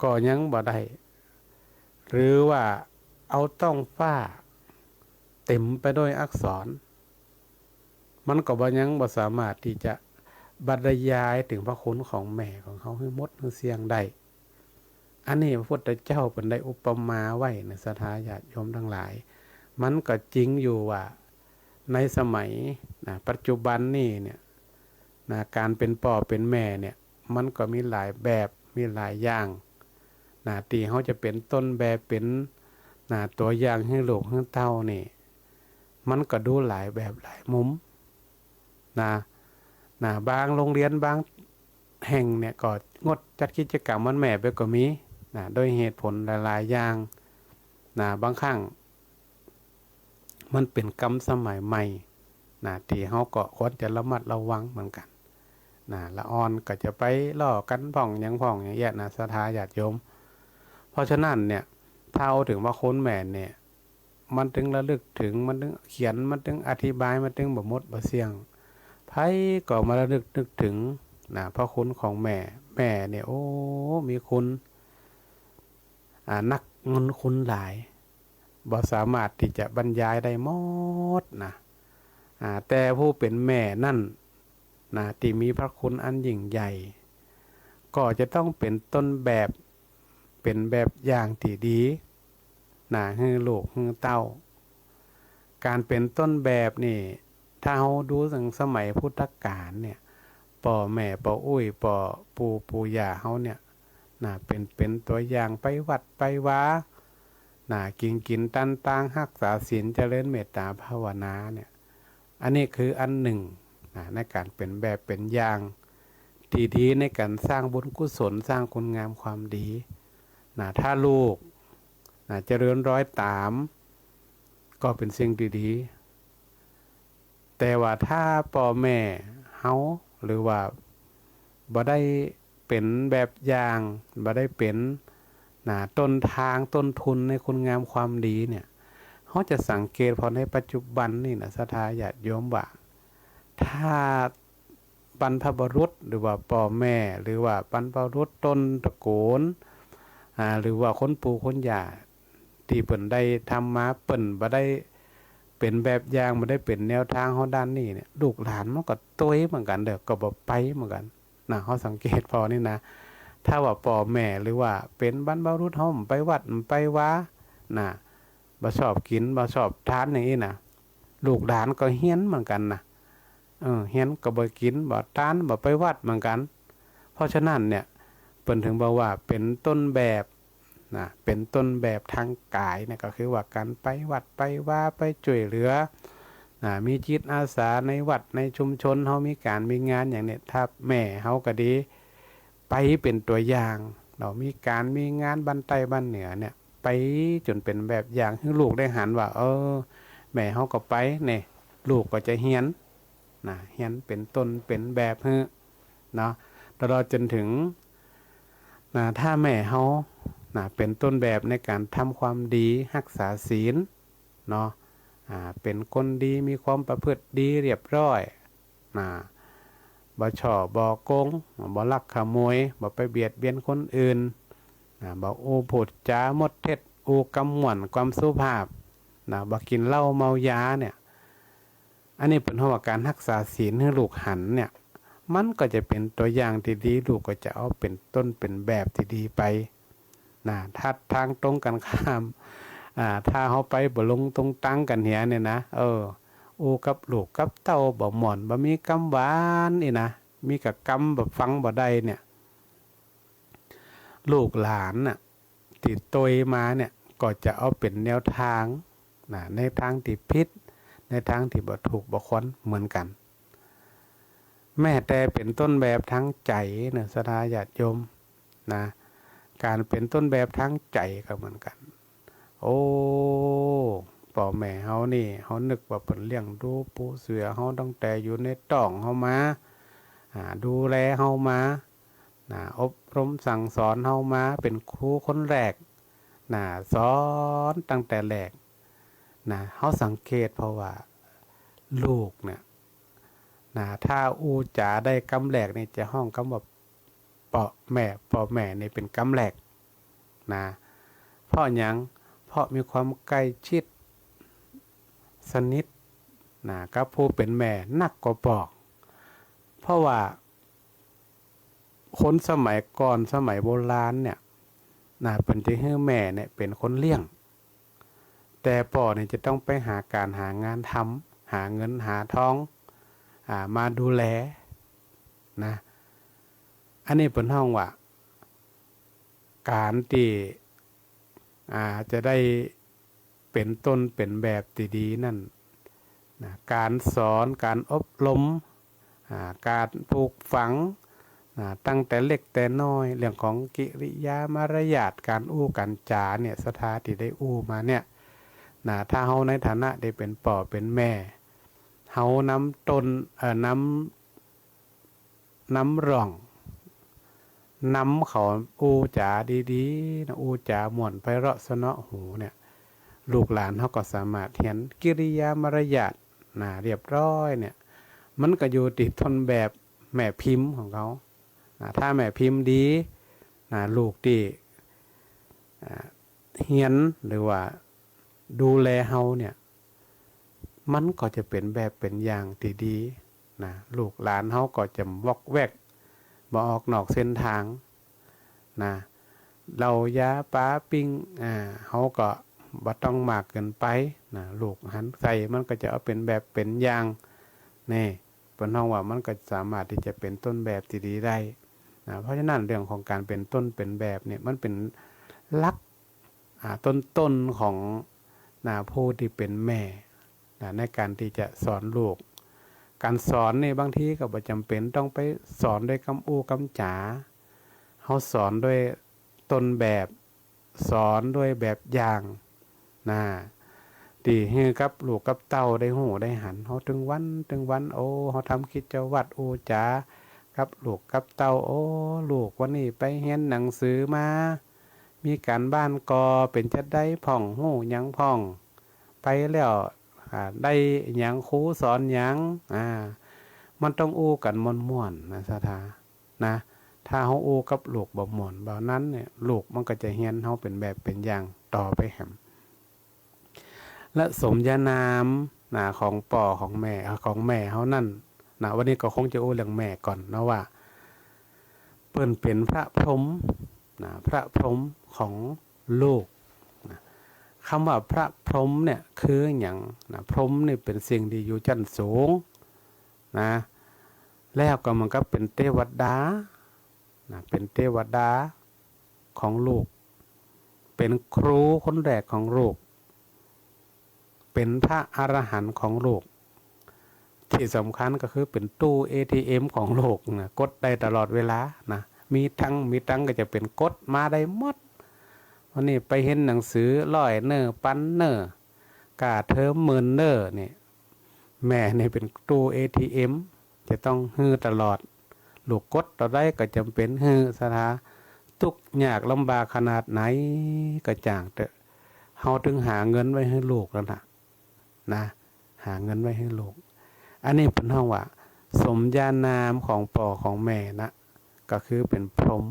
ก็ยังบ่ได้ หรือว่าเอาต๊องฟ้าเต๋มไปด้วยอักษร มันก็บ่ยังบ่สามารถตี้จะบรรยายเถิงพระคุณของแม่ของเฮาหื้อหมดหื้อเสี้ยงได้ อันนี้พระพุทธเจ้าเปิ้นได้อุปมาไว้นะ ศรัทธาญาติโยมตังหลาย มันก็จริงอยู่ว่าในสมัยนะ ปัจจุบันนี้เนี่ยนะ ก๋านเป๋นป้อเป๋นแม่เนี่ย มันก็มีหลายแบบ มีหลายอย่างนะ ตี้เฮาจะเป๋นต้นแบบ เป๋นนะ ตั๋วอย่างหื้อลูกหื้อเต้านี่ มันก็ดูหลายแบบหลายมุมนะ นะ บางโฮงเฮียนบางแห่งเนี่ยก็งดจัดกิจกรรมวันแม่ไปก็มีนะ โดยเหตุผลหลายๆ อย่างนะ บางครั้ง มันเป๋นกำสมัยใหม่นะ ตี้เฮาก็ควรจะระมัดระวังเหมือนกั๋นนะ ละอ่อนก็จะไปล้อกั๋นพ่องหยังพ่องอย่างเงี้ยนะ ศรัทธาญาติโยม เพราะฉะนั้นเนี่ย ถ้าเอาเถิงว่าคนแม่เนี่ย มันตึงระลึกเถิง มันตึงเขียน มันตึงอธิบาย มันตึงบ่หมดบ่เสี้ยง ใผก็มาระลึกนึกเถิงนะ พระคุณของแม่ แม่เนี่ย โอ้ มีคุณ อ่า นัก บุญคุณหลาย บ่สามารถตี้จะบรรยายได้หมดนะ อ่า แต่ผู้เป๋นแม่นั้นนะ ตี้มีพระคุณอันยิ่งใหญ่ ก็จะต้องเป๋นต้นแบบ เป๋นแบบอย่างตี้ดีนะ หื้อลูกหื้อเต้า ก๋านเป๋นต้นแบบนี่ ถ้าเฮาดูเถิงสมัยพุทธกาลเนี่ย ป้อแม่ป้ออุ๊ยป้อปู่ปู่ย่าเฮาเนี่ยนะ เป๋น เป๋นตั๋วอย่างไปวัดไปวานะ กิ๋งกิ๋นตันตาง ฮักษาศีล เจริญเมตตาภาวนาเนี่ย อันนี้คืออันนึ่งนะ ในก๋านเป๋นแบบเป๋นอย่างตี้ดีในก๋านสร้างบุญกุศล สร้างคุณงามความดีนะ ถ้าลูกนะ เจริญรอยต๋าม ก็เป๋นสิ่งตี้ดี แต่ว่าถ้าป้อแม่เฮา หรือว่าบ่ได้เป๋นแบบอย่าง บ่ได้เป๋นนะ ต้นทางต้นทุนในคุณงามความดีเนี่ย เฮาจะสังเกตผ่อในปัจจุบันนี่นะ ศรัทธาญาติโยม ว่าถ้าบรรพบุรุษ หรือว่าป้อแม่ หรือว่าบรรพบุรุษต้นตระกูล อ่า หรือว่าคนปู่คนย่า ตี้เปิ้นได้ทำมา เปิ้นบ่ได้เป๋นแบบอย่าง บ่ได้เป๋นแนวทางเฮาด้านนี้เนี่ย ลูกหลานมันก็ตวยเหมือนกั๋นเด้อ ก็บ่ไปเหมือนกั๋นนะ เฮาสังเกตผ่อนี่นะ ถ้าว่าป้อแม่ หรือว่าเป๋นบรรพบุรุษเฮาบ่ไปวัดบ่ไปวานะ บ่ชอบกิ๋น บ่ชอบตานอย่างอี้นะ ลูกหลานก็เฮี้ยนเหมือนกั๋นนะ เออ เฮี้ยนก็บ่กิ๋น บ่ตาน บ่ไปวัดเหมือนกั๋น เพราะฉะนั้นเนี่ย เปิ้นเถิงบอกว่าเป๋นต้นแบบนะ เป๋นต้นแบบตางก๋ายเนี่ย ก็คือว่าก๋านไปวัดไปวา ไปจ้วยเหลือนะ มีจิตอาสาในวัดในชุมชนเฮา มีก๋านมีงานอย่างเนี่ย ถ้าแม่เฮาก็ดี ไปเป๋นตั๋วอย่างเนาะ มีก๋านมีงานบ้านใต้บ้านเหนือเนี่ย ไปจ๋นเป๋นแบบอย่างหื้อลูกได้หันว่า เออ แม่เฮาก็ไปเนี่ย ลูกก็จะเฮี้ยนนะ เฮี้ยนเป๋นต้นเป๋นแบบหื้อเนาะ ตลอดจ๋นเถิงนะ ถ้าแม่เฮานะ เป๋นต้นแบบในก๋านทำความดี ฮักษาศีลเนาะ อ่า เป๋นคนดี มีความประพฤติดีเรียบร้อยนะ บ่ฉ้อบ่โกง บ่ลักขโมย บ่ไปเบียดเบียนคนอื่น นะ บ่อู้พูดจ๋ามดเท็จ อู้กำม่วนความสุภาพ นะ บ่กิ๋นเหล้าเมายาเนี่ย อันนี้เปิ้นฮ้องว่าก๋านฮักษาศีลหื้อลูกหันเนี่ย มันก็จะเป๋นตั๋วอย่างตี้ดี ลูกก็จะเอาเป๋นต้นเป๋นแบบตี้ดีไป นะ ถ้าตางตรงกั๋นข้าม อ่า ถ้าเฮาไปบ่ลงตรงตางกั๋นเหียเนี่ยนะ เออ อู้กับลูกกับเต้าบ่ม่วน บ่มีกำหวานนี่นะ มีก้ากำแบบฟังบ่ได้เนี่ย ลูกหลานน่ะ ตี้ตวยมาเนี่ย ก็จะเอาเป๋นแนวตาง นะ ในตางตี้ผิด ในตางตี้บ่ถูกบ่ควรเหมือนกั๋น แม้แต่เป๋นต้นแบบตางใจ๋เนาะ ศรัทธาญาติโยม นะ ก๋านเป๋นต้นแบบตางใจ๋ก็เหมือนกั๋น โอ้ ป้อแม่เฮานี่ เฮานึกว่าเปิ้นเลี้ยงดูปูเสือเฮาตั้งแต่อยู่ในต๊องเฮามา อ่า ดูแลเฮามา นะ อบรมสั่งสอนเฮามา เป๋นครูคนแรก นะ สอนตั้งแต่แรก นะ เฮาสังเกตผ่อว่าลูกเนี่ย นะ ถ้าอู้จ๋าได้กำแรกนี่จะฮ้องกำว่าป้อแม่ ป้อแม่นี่เป๋นกำแรก นะ เพราะหยัง เพราะมีความใก้ชิดสนิท นะ กับผู้เป๋นแม่นักกว่าป้อ เพราะว่าคนสมัยก่อน สมัยโบราณเนี่ย นะ เปิ้นจะหื้อแม่เนี่ยเป๋นคนเลี้ยง แต่ป้อเนี่ยจะต้องไปหาก๋านหางานทำ หาเงินหาตอง อ่า มาดูแล นะ อันนี้เปิ้นฮ้องว่า ก๋านตี้ อ่า จะได้เป๋นต้นเป๋นแบบตี้ดีนั่น นะ ก๋านสอน ก๋านอบรม อ่า ก๋านปลูกฝัง นะ ตั้งแต่เล็กแต่น้อย เรื่องของกิริยามารยาท ก๋านอู้ก๋านจ๋าเนี่ย ศรัทธาตี้ได้อู้มาเนี่ย นะ ถ้าเฮาในฐานะตี้เป๋นป้อเป๋นแม่ เฮานำต้น เอ่อ นำ นำร่อง นำเขาอู้จ๋าดีๆ นะ อู้จ๋าม่วนไพเราะเสนาะหูเนี่ย ลูกหลานเฮาก็สามารถเหียนกิริยามารยาท นะ เรียบร้อยเนี่ย มันก็อยู่ตี้ต้นแบบแม่พิมพ์ของเขา นะ ถ้าแม่พิมพ์ดี นะ ลูกตี้ อ่า เฮียนหรือว่าดูแลเฮาเนี่ย มันก็จะเป๋นแบบเป๋นอย่างตี้ดีนะ ลูกหลานเฮาก็จะบ่วอกแวก บ่ออกนอกเส้นตางนะ เหล้ายาปาปิ้ง อ่า เฮาก็บ่ต้องมากเกินไปนะ ลูกหันใส่มันก็จะเอาเป๋นแบบเป๋นอย่าง นี่ เปิ้นฮ้องว่ามันก็สามารถตี้จะเป๋นต้นแบบตี้ดีได้นะ เพราะฉะนั้นเรื่องของก๋านเป๋นต้นเป๋นแบบเนี่ย มันเป๋นหลัก อ่า ต้นๆ ของ นะ ผู้ตี้เป๋นแม่นะ ในก๋านตี้จะสอนลูก ก๋านสอนนี่บางทีก็บ่จ๋ำเป๋นต้องไปสอนด้วยกำอู้กำจ๋า เฮาสอนด้วยต้นแบบ สอนด้วยแบบอย่างนะ ตี้หื้อกับลูกกับเต้าได้ฮู้ได้หัน เฮาตึงวันตึงวัน โอ้ เฮาทำกิจวัตรอู้จ๋ากับลูกกับเต้า โอ้ ลูกวันนี้ไปเฮียนหนังสือมา มีก๋านบ้านก่อ เป๋นจาใดพ่อง ฮู้หยังพ่อง ไปแล้ว อ่า ได้หยัง ครูสอนหยัง อ่า มันต้องอู้กั๋นม่วนๆ นะ ศรัทธา นะ ถ้าเฮาอู้กับลูกบ่ม่วนบ่นั้นเนี่ย ลูกมันก็จะเฮียนเฮาเป๋นแบบเป๋นอย่างต่อไปแหม และสมญานามนะ ของป้อของแม่ ของแม่เฮานั้นนะ วันนี้ก็คงจะอู้เรื่องแม่ก่อนนะว่า เปิ้นเป๋นพระพรหมนะ พระพรหมของลูกนะ กำว่าพระพรหมเนี่ยคือหยังนะ พรหมนี่เป๋นสิ่งตี้อยู่จั้นสูงนะ แล้วก็เหมือนกับเป๋นเตวดานะ เป๋นเตวดาของลูก เป๋นครูคนแรกของลูก เป๋นพระอรหันต์ของลูก ตี้สำคัญก็คือเป๋นตู้เอทีเอ็มของลูกนะ กดได้ตลอดเวลานะ มีตังค์ มีตังค์ก็จะเป๋นกดมาได้หมด วันนี้ไปเฮียนหนังสือร้อยเน่อ ปันเน่อ ก้าเทอมหมื่นเน่อ นี่ แม่นี่เป๋นตู้เอทีเอ็ม จะต้องหื้อตลอด ลูกกดเต้าใดก็จ๋ำเป๋นหื้อ ศรัทธา ตุ๊กข์ยากลำบากขนาดไหนก็จ้างเต๊อะ เฮาตึงหาเงินไว้หื้อลูกแล้วนะ นะ หาเงินไว้หื้อลูก อันนี้เปิ้นฮ้องว่า สมญานามของป้อของแม่นะ ก็คือเป๋นพรหม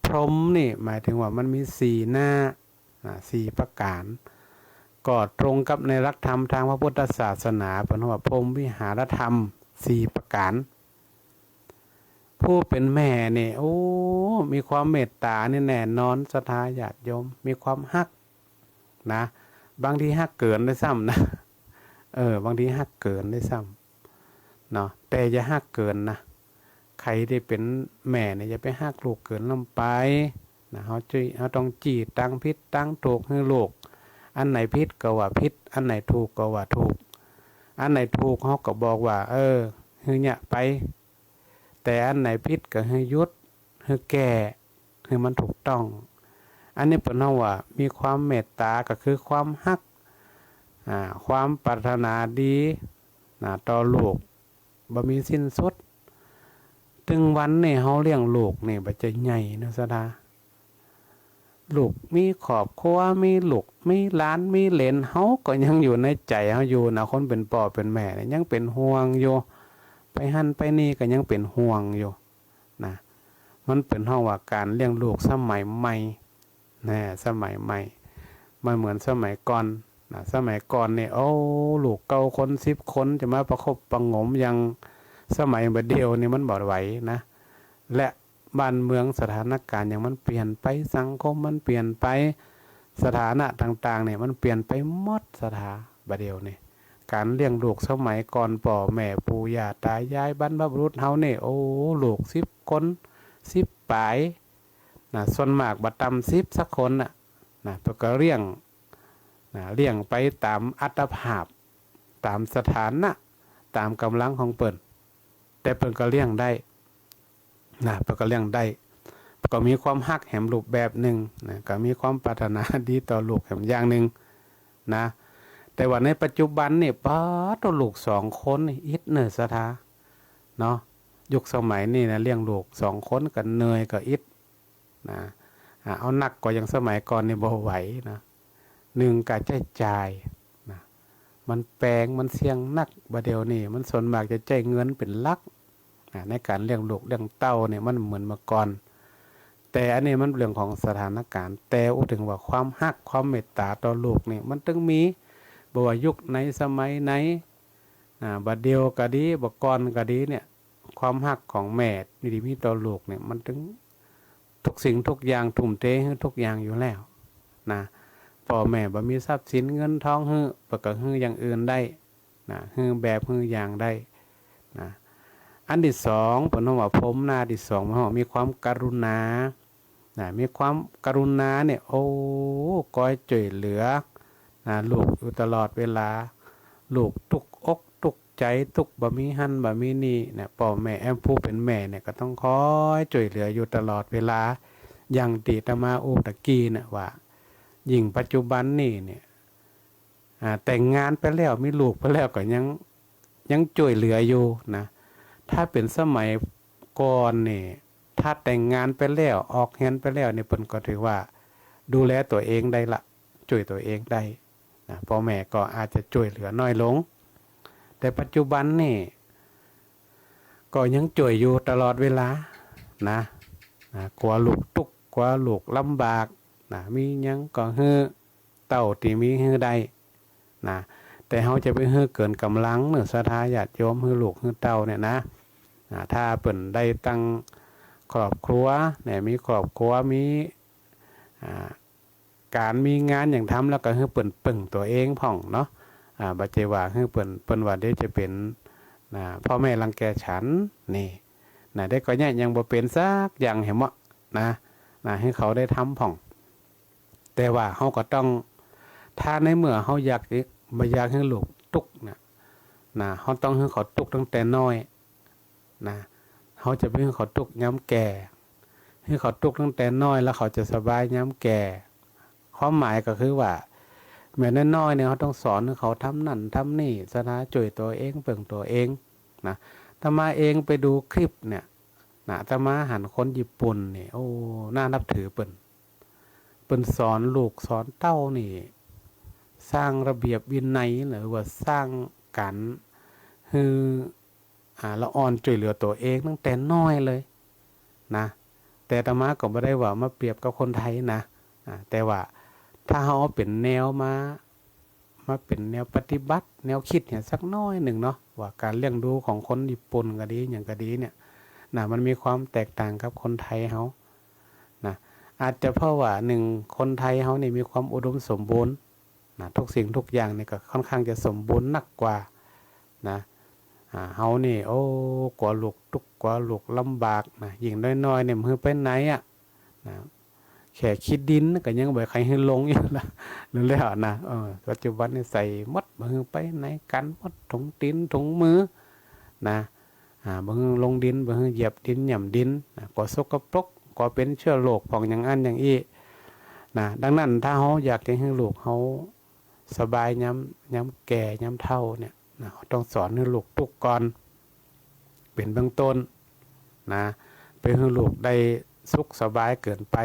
พรหมนี่หมายเถิงว่ามันมีสี่หน้า นะ สี่ประก๋าน ก็ตรงกับในหลักธรรมตางพระพุทธศาสนา เปิ้นว่าพรหมวิหารธรรมสี่ประก๋าน ผู้เป๋นแม่นี่ โอ้ มีความเมตต๋านี่แน่นอน ศรัทธาญาติโยม มีความฮักนะ บางทีฮักเกินด้วยซ้ำนะ เออ บางทีฮักเกินด้วยซ้ำเนาะ แต่อย่าฮักเกินนะ ใผตี้เป๋นแม่เนี่ยอย่าไปฮักลูกเกินล้ำไปนะ เฮาจุ้ย เฮาต้องจี้ตางผิดตางถูกหื้อลูก อันไหนผิดก็ว่าผิด อันไหนถูกก็ว่าถูก อันไหนถูกเฮาก็บอกว่า เออ หื้อเยียะไป แต่อันไหนผิดก็หื้อหยุด หื้อแก้ หื้อมันถูกต้อง อันนี้เปิ้นฮ้องว่ามีความเมตต๋า ก็คือความฮัก อ่า ความปรารถนาดี นะ ต่อลูก บ่มีสิ้นสุด ตึงวันนี่เฮาเลี้ยงลูกนี่บ่ใจ้ใหญ่นะศรัทธา ลูกมีครอบครัว มีลูก มีหลาน มีเหลน เฮาก็ยังอยู่ในใจ๋เฮาอยู่นะ คนเป๋นป้อเป๋นแม่เนี่ยยังเป๋นห่วงอยู่ ไปหั้นไปนี่ก็ยังเป๋นห่วงอยู่นะ มันเป๋นฮ้องว่าก๋านเลี้ยงลูกสมัยใหม่ นะ สมัยใหม่ บ่เหมือนสมัยก่อนนะ สมัยก่อนนี่ โอ้ ลูกเก้าคนสิบคนจะมาประคบประหงมอย่างสมัยบ่าเดี่ยวนี่มันบ่ไหวนะ และบ้านเมืองสถานก๋านอย่างมันเปลี่ยนไป สังคมมันเปลี่ยนไป สถานะต่างๆ เนี่ยมันเปลี่ยนไปหมดศรัทธา บ่าเดี่ยวนี่ ก๋านเลี้ยงลูกสมัยก่อน ป้อแม่ปู่ย่าต๋ายายบรรพบุรุษเฮานี่ โอ้ ลูกสิบคน สิบป๋าย นะ ส่วนมากบ่ต่ำสิบสักคนน่ะ นะ เปิ้นก็เลี้ยง นะ เลี้ยงไปต๋ามอัตภาพ ต๋ามสถานะ ต๋ามก๋ำลังของเปิ้น แต่เปิ้นก็เลี้ยงได้ นะ เปิ้นก็เลี้ยงได้ ก็มีความฮักแหมรูปแบบนึ่งนะ ก็มีความปรารถนาดีต่อลูกแหมอย่างนึ่งนะ แต่ว่าในปัจจุบันนี่ ป๊าด ลูกสองคนนี่อิดเน่อศรัทธา เนาะ ยุคสมัยนี่นะ เลี้ยงลูกสองคนก็เหนื่อยก็อิด นะ อ่า เอานักกว่าอย่างสมัยก่อนนี่บ่ไหวนะ นึ่ง ก๋าใจ๊จ่ายนะ มันแปง มันเสี่ยงนัก บ่าเดี่ยวนี่มันส่วนมากจะใจ๊เงินเป๋นหลักนะ ในก๋านเลี้ยงลูกเลี้ยงเต้าเนี่ยมันบ่เหมือนเมื่อก่อน แต่อันนี้มันเรื่องของสถานก๋าน แต่อู้เถิงว่าความฮักความเมตต๋าต่อลูกนี่มันตึงมี บ่ว่ายุคไหนสมัยไหน อ่า บ่าเดี่ยวก็ดี บ่าก่อนก็ดีเนี่ย ความฮักของแม่นี่ตี้มีต่อลูกเนี่ย มันตึงทุกสิ่งทุกอย่าง ทุ่มเทหื้อทุกอย่างอยู่แล้วนะ ป้อแม่บ่มีทรัพย์สินเงินทองหื้อ เปิ้นก็หื้ออย่างอื่นได้นะ หื้อแบบหื้ออย่างได้นะ อันตี้สอง เปิ้นฮ้องว่าพรหมหน้าตี้สอง เปิ้นฮ้องมีความกรุณา นะ มีความกรุณาเนี่ย โอ้ คอยจ้วยเหลือ นะ ลูกอยู่ตลอดเวลา ลูกตุ๊กอกตุ๊กใจ๋ ตุ๊กบ่มีหั้นบ่มีนี่นะ ป้อแม่แอม ผู้เป๋นแม่เนี่ยก็ต้องคอยจ้วยเหลืออยู่ตลอดเวลา อย่างตี้อาตมาอู้ตะกี้เนี่ยว่า ยิ่งปัจจุบันนี่เนี่ย อ่า แต่งงานไปแล้ว มีลูกไปแล้วก็ยัง ยังจ้วยเหลืออยู่นะ ถ้าเป๋นสมัยก่อนนี่ ถ้าแต่งงานไปแล้ว ออกเฮือนไปแล้วนี่ เปิ้นก็ถือว่าดูแลตั๋วเองได้ละ จ้วยตั๋วเองได้นะ ป้อแม่ก็อาจจะจ้วยเหลือน้อยลง แต่ปัจจุบันนี่ ก็ยังจ้วยอยู่ตลอดเวลานะ นะ กั๋วลูกตุ๊ก กั๋วลูกลำบากนะ มีหยังก็หื้อ เต้าตี้มีหื้อได้นะ แต่เฮาจะไปหื้อเกินก๋ำลังเน่อ ศรัทธาญาติโยม หื้อลูกหื้อเต้าเนี่ยนะ นะ ถ้าเปิ้นได้ตั้งครอบครัวเนี่ย มีครอบครัว มี อ่า ก๋านมีงานหยังทำแล้วก็หื้อเปิ้นเปิ่งตั๋วเองพ่องเนาะ อ่า บ่ใจ้ว่าหื้อเปิ้น เปิ้นว่าเดี๋ยวจะเป๋น นะ ป้อแม่รังแกฉัน นี่ นะ แต่ก็เนี่ยยังบ่เป๋นสักอย่างแหมเนาะ นะ นะ หื้อเขาได้ทำพ่อง แต่ว่าเฮาก็ต้อง ถ้าในเมื่อเฮาอยาก บ่อยากหื้อลูกตุ๊กนะ นะ เฮาต้องหื้อเขาตุ๊กตั้งแต่น้อย นะ เฮาจะไปหื้อเขาตุ๊กยามแก่ หื้อเขาตุ๊กตั้งแต่น้อยแล้วเขาจะสบายยามแก่ ความหมายก็คือว่า แม่น้อยๆ เนี่ย เฮาต้องสอนหื้อเขาทำนั่นทำนี่ ศรัทธาจ้วยตั๋วเอง เปิ่งตั๋วเองนะ อาตมาเองไปดูคลิปเนี่ยนะ อาตมาหันคนญี่ปุ่นนี่ โอ้ น่านับถือเปิ้น เปิ้นสอนลูกสอนเต้านี่ สร้างระเบียบวินัย หรือว่าสร้างก๋านหื้อ อ่า ละอ่อนจ้วยเหลือตั๋วเองตั้งแต่น้อยเลยนะ แต่อาตมาก็บ่ได้ว่ามาเปรียบกับคนไทยนะ อ่า แต่ว่าถ้าเฮาเอาเป๋นแนวมา มาเป๋นแนวปฏิบัติ แนวกึ๊ดเนี่ยสักน้อยนึ่งเนาะ ว่าก๋านเลี้ยงดูของคนญี่ปุ่นก็ดี หยังก็ดีเนี่ยนะ มันมีความแตกต่างกับคนไทยเฮานะ อาจจะเพราะว่านึ่ง คนไทยเฮานี่มีความอุดมสมบูรณ์นะ ทุกสิ่งทุกอย่างนี่ก็ค่อนข้างจะสมบูรณ์นักกว่านะ อ่า เฮานี่ โอ้ กั๋วลูกตุ๊กข์ กั๋วลูกลำบากนะ ยิ่งน้อยๆ เนี่ย บ่หื้อไปไหนอะนะ แค่ขี้ดินก็ยังบ่ใค่หื้อลงอยู่ละ แล้วนะ เออ ปัจจุบันนี่ใส่หมด บ่หื้อไปไหน กันหมด ถุงตี๋น ถุงมือนะ อ่า บ่หื้อลงดิน บ่หื้อเหยียบดิน หย่ำดินนะ กั๋วสกปรก กั๋วเป๋นเจื้อโรคพ่องอย่างอั้นอย่างอี้นะ ดังนั้นถ้าเฮาอยากจะหื้อลูกเฮาสบายยาม ยามแก่ ยามเฒ่าเนี่ยนะ เฮาต้องสอนหื้อลูกตุ๊กข์ก่อน เป๋นเบื้องต้นนะ ไปหื้อลูกได้สุขสบายเกินไป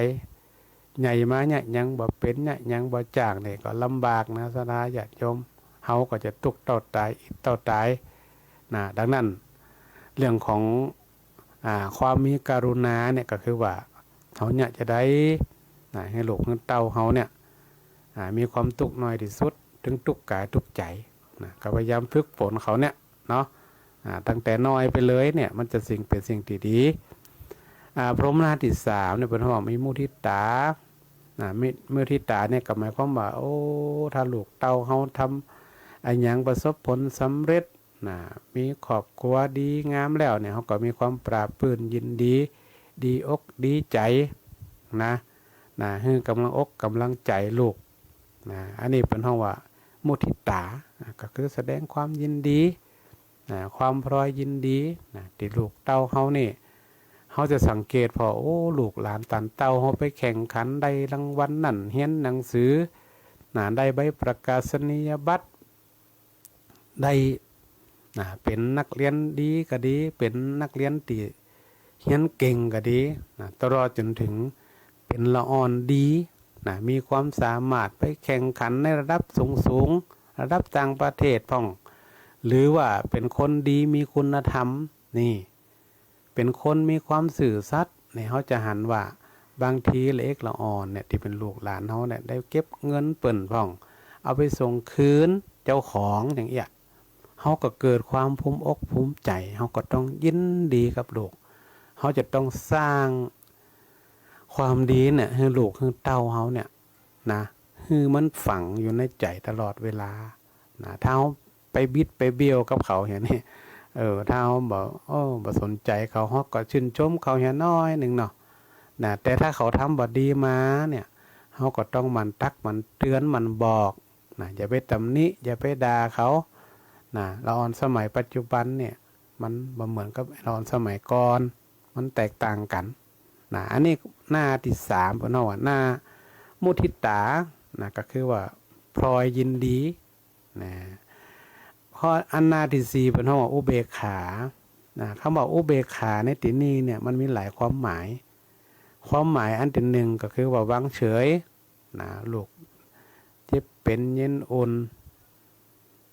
ใหญ่มาเนี่ยหยังบ่เป๋นเนี่ยหยังบ่จ้างเนี่ยก็ลำบากนะ ศรัทธาญาติโยม เฮาก็จะตุ๊กข์เต้าต๋าย อิดเต้าต๋ายนะ ดังนั้นเรื่องของ อ่า ความมีกรุณาเนี่ยก็คือว่าเฮาเนี่ยจะได้นะ หื้อลูกหื้อเต้าเฮาเนี่ย อ่า มีความตุ๊กข์น้อยตี้สุด เถิงตุ๊กข์ก๋ายตุ๊กข์ใจ๋นะ ก็พยายามฝึกฝนเขาเนี่ยเนาะ อ่า ตั้งแต่น้อยไปเลยเนี่ย มันจะสิ่ง เป๋นสิ่งตี้ดี อ่า พรหมนาถตี้สามเนี่ย เปิ้นฮ้องมีมุทิตานะ มี มุทิตาเนี่ยก็หมายความว่า โอ้ ถ้าลูกเต้าเฮาทำอะหยังประสบผลสำเร็จ นะ มีครอบครัวดีงามแล้วเนี่ย เฮาก็มีความปลาบปลื้มยินดี ดีอกดีใจ๋นะ นะ หื้อก๋ำลังอกก๋ำลังใจ๋ลูกนะ อันนี้เปิ้นฮ้องว่ามุทิตานะ ก็คือแสดงความยินดีนะ ความพลอยยินดีนะ ตี้ลูกเต้าเฮานี่ เฮาจะสังเกตผ่อ โอ้ ลูกหลานต๋านเต้าเฮาไปแข่งขันได้รางวัลนั่น เฮียนหนังสือนะ ได้ใบประกาศนียบัตร ได้นะ เป๋นนักเฮียนดีก็ดี เป๋นนักเฮียนตี้เฮียนเก่งก็ดีนะ ตลอดจ๋นเถิงเป๋นละอ่อนดีนะ มีความสามารถไปแข่งขันในระดับสูงๆ ระดับต่างประเทศพ่อง หรือว่าเป๋นคนดีมีคุณธรรมนี่ เป๋นคนมีความซื่อสัตย์เนี่ย เฮาจะหันว่าบางทีละเอกละอ่อนเนี่ย ตี้เป๋นลูกหลานเฮาเนี่ย ได้เก็บเงินเปิ้นพ่อง เอาไปส่งคืนเจ้าของอย่างเอี้ย เฮาก็เกิดความภูมิอกภูมิใจ๋ เฮาก็ต้องยินดีกับลูก เฮาจะต้องสร้างความดีเนี่ย หื้อลูกหื้อเต้าเฮาเนี่ยนะ หื้อมันฝังอยู่ในใจ๋ตลอดเวลานะ ถ้าเฮา ไปบิดไปเบี้ยวกับเขาอย่างนี้ เออ ถ้าเฮาบ่ เออ บ่สนใจ๋เขา เฮาก็ชื่นชมเขาอย่างน้อยนึ่งเนาะ นะ แต่ถ้าเขาทำบ่ดีมาเนี่ย เฮาก็ต้องหมั่นตักหมั่นเตือนหมั่นบอกนะ อย่าไปตำหนิ อย่าไปด่าเขานะ ละอ่อนสมัยปัจจุบันเนี่ย มันบ่เหมือนกับละอ่อนสมัยก่อน มันแตกต่างกั๋นนะ อันนี้หน้าตี้สาม เปิ้นฮ้องว่าหน้ามุทิตานะ ก็คือว่าพลอยยินดี นะ ข้ออันหน้าตี้สี่เปิ้นฮ้องว่าอุเบกขา นะ กำว่าอุเบกขาในตี้นี้เนี่ย มันมีหลายความหมาย ความหมายอันตี้นึ่งก็คือว่าวางเฉย นะ ลูกเจ็บเป๋นเย็นอุ่น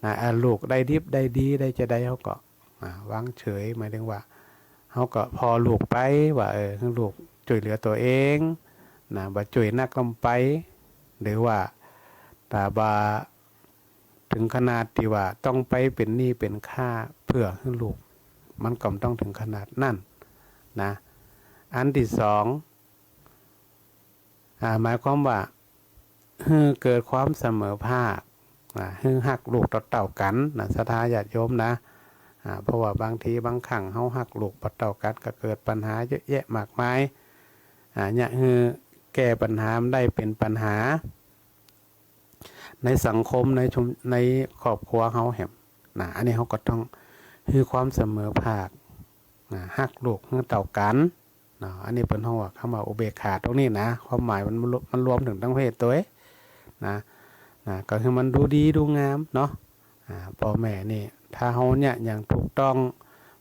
นะ อ่า ลูกได้ดิบได้ดีได้จาใด เฮาก็ อ่า วางเฉย หมายเถิงว่า เฮาก็ผ่อลูกไปว่า เออ หื้อลูกจ้วยเหลือตั๋วเองนะ บ่จ้วยนักล้ำไป หรือว่า ถ้าบ่าเถิงขนาดตี้ว่าต้องไปเป๋นหนี้เป๋นค่าเปื้อหื้อลูก มันก็บ่ต้องเถิงขนาดนั้นนะ อันตี้สอง อ่า หมายความว่า หื้อเกิดความเสมอภาค อ่า หื้อฮักลูกเต้าๆ กั๋นนะ ศรัทธาญาติโยมนะ อ่า เพราะว่าบางทีบางครั้งเฮาฮักลูกบ่เต้ากั๋น ก็เกิดปัญหาเยอะแยะมากมาย อ่า เยียะหื้อแก้ปัญหามันได้เป๋นปัญหา ในสังคม ในชุม ในครอบครัวเฮาแหมนะ อันนี้เฮาก็ต้องหื้อความเสมอภาคนะ ฮักลูกหื้อเต้ากั๋น เนาะ อันนี้เปิ้นฮ้องว่ากำว่าอุเบกขาตรงนี้นะ ความหมายมัน มันรวมเถิงตังประเภทตวยนะ นะ ก็คือมันดูดีดูงามเนาะ อ่า ป้อแม่นี่ ถ้าเฮาเยียะอย่างถูกต้อง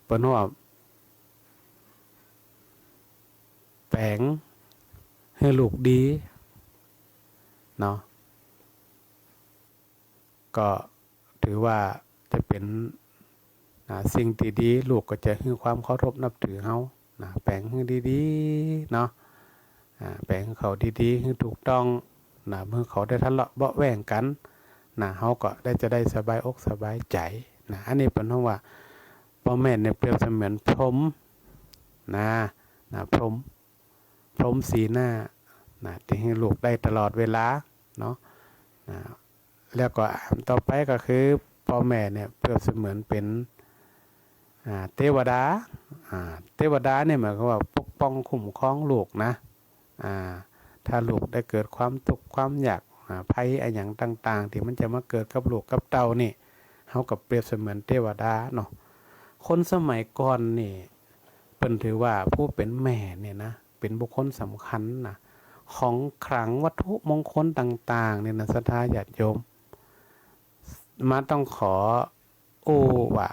เปิ้นฮ้องว่าแป๋งหื้อลูกดีเนาะ ก็ถือว่าจะเป๋น นะ สิ่งตี้ดีลูกก็จะหื้อความเคารพนับถือเฮา นะ แป๋งหื้อดีๆ เนาะ อ่า แป๋งหื้อเขาดีๆ หื้อถูกต้อง นะ บ่หื้อเขาได้ทะเลาะเบาะแว้งกั๋น นะ เฮาก็ได้ จะได้สบายอกสบายใจ๋ นะ อันนี้เปิ้นฮ้องว่า ป้อแม่เนี่ยเปรียบเสมือนพรหม นะ นะ พรหม พรหมสีหน้า นะ ตี้หื้อลูกได้ตลอดเวลา เนาะ นะ แล้วก็อันต่อไปก็คือ ป้อแม่เนี่ยเปรียบเสมือนเป๋น อ่า เตวดา อ่า เตวดาเนี่ยหมายความว่าปกป้องคุ้มครองลูกนะ อ่า ถ้าลูกได้เกิดความตุ๊กข์ความยาก อ่า ภัยอะหยังต่างๆ ตี้มันจะมาเกิดกับลูกกับเต้านี่ เฮาก็เปรียบเสมือนเตวดาเนาะ คนสมัยก่อนนี่ เปิ้นถือว่าผู้เป๋นแม่เนี่ยนะ เป๋นบุคคลสำคัญนะ ของขลังวัตถุมงคลต่างๆ เนี่ยนะ ศรัทธาญาติโยม มาต้องขออู้ว่า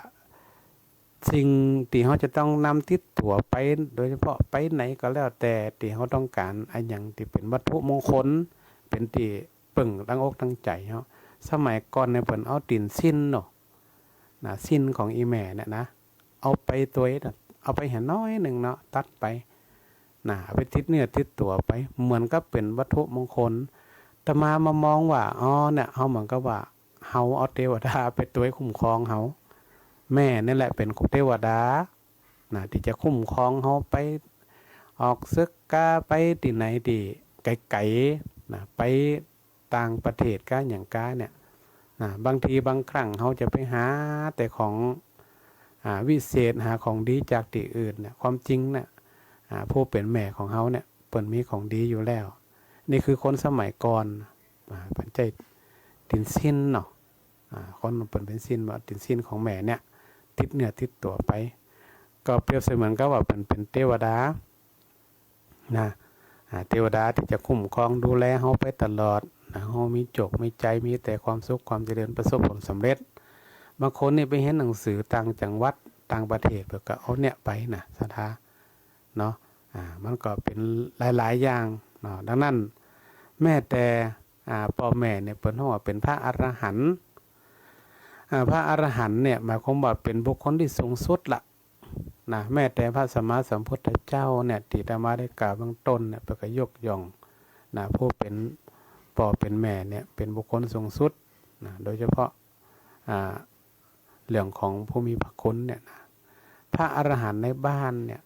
สิ่งตี้เฮาจะต้องนำติดตั๋วไป โดยเฉพาะไปไหนก็แล้วแต่ ตี้เฮาต้องก๋านอะหยังตี้เป๋นวัตถุมงคล เป๋นตี้เปิ่งตั้งอกตั้งใจ๋เฮา สมัยก่อนเนี่ยเปิ้นเอาตี๋นซิ้นเนาะ นะ ซิ้นของอี่แม่เนี่ยนะ เอาไปตวยนะ เอาไปแหน้อยนึ่งเนาะ ตัดไป นะ เอาไปติดเนื้อติดตั๋วไป เหมือนกับเป๋นวัตถุมงคล อาตมามามองว่า อ๋อ เนี่ย เฮาเหมือนกับว่า เฮาเอาเตวดาไปตวยคุ้มครองเฮา แม่นี่แหละเป๋นเตวดา นะ ตี้จะคุ้มครองเฮาไปออกศึกกา ไปตี้ไหนตี้ไก๋ๆ นะ ไปต่างประเทศกา หยังกาเนี่ย นะ บางทีบางครั้งเฮาจะไปหาแต่ของ อ่า วิเศษ หาของดีจากตี้อื่นเนี่ย ความจริงเนี่ย อ่า ผู้เป๋นแม่ของเฮาเนี่ย เปิ้นมีของดีอยู่แล้ว นี่คือคนสมัยก่อน อ่า เปิ้นใจ๊ตี๋นซิ้นเนาะ อ่า คนเปิ้นเป๋นซิ้น ว่าตี๋นซิ้นของแม่เนี่ย ติดเนื้อติดตั๋วไป ก็เปรียบเสมือนกับว่าเปิ้นเป๋นเตวดา นะ อ่า เตวดาตี้จะคุ้มครองดูแลเฮาไปตลอด นะ เฮามีโจค มีใจ๋ มีแต่ความสุข ความเจริญ ประสบผลสำเร็จ บางคนนี่ไปเฮียนหนังสือต่างจังหวัด ต่างประเทศ เปิ้นก็เอาเนี่ยไปนะ ศรัทธา เนาะ อ่า มันก็เป๋นหลายๆ อย่างเนาะ ดังนั้น แม้แต่ อ่า ป้อแม่เนี่ย เปิ้นฮ้องว่าเป๋นพระอรหันต์ อ่า พระอรหันต์เนี่ย หมายความว่าเป๋นบุคคลตี้สูงสุดละ นะ แม้แต่พระสัมมาสัมพุทธเจ้าเนี่ย ตี้อาตมาได้กล่าวเบื้องต้นเนี่ย เปิ้นก็ยกย่อง นะ ผู้เป๋นป้อเป๋นแม่เนี่ย เป๋นบุคคลสูงสุด นะ โดยเฉพาะ อ่า เรื่องของผู้มีพระคุณเนี่ยนะ พระอรหันต์ในบ้านเนี่ย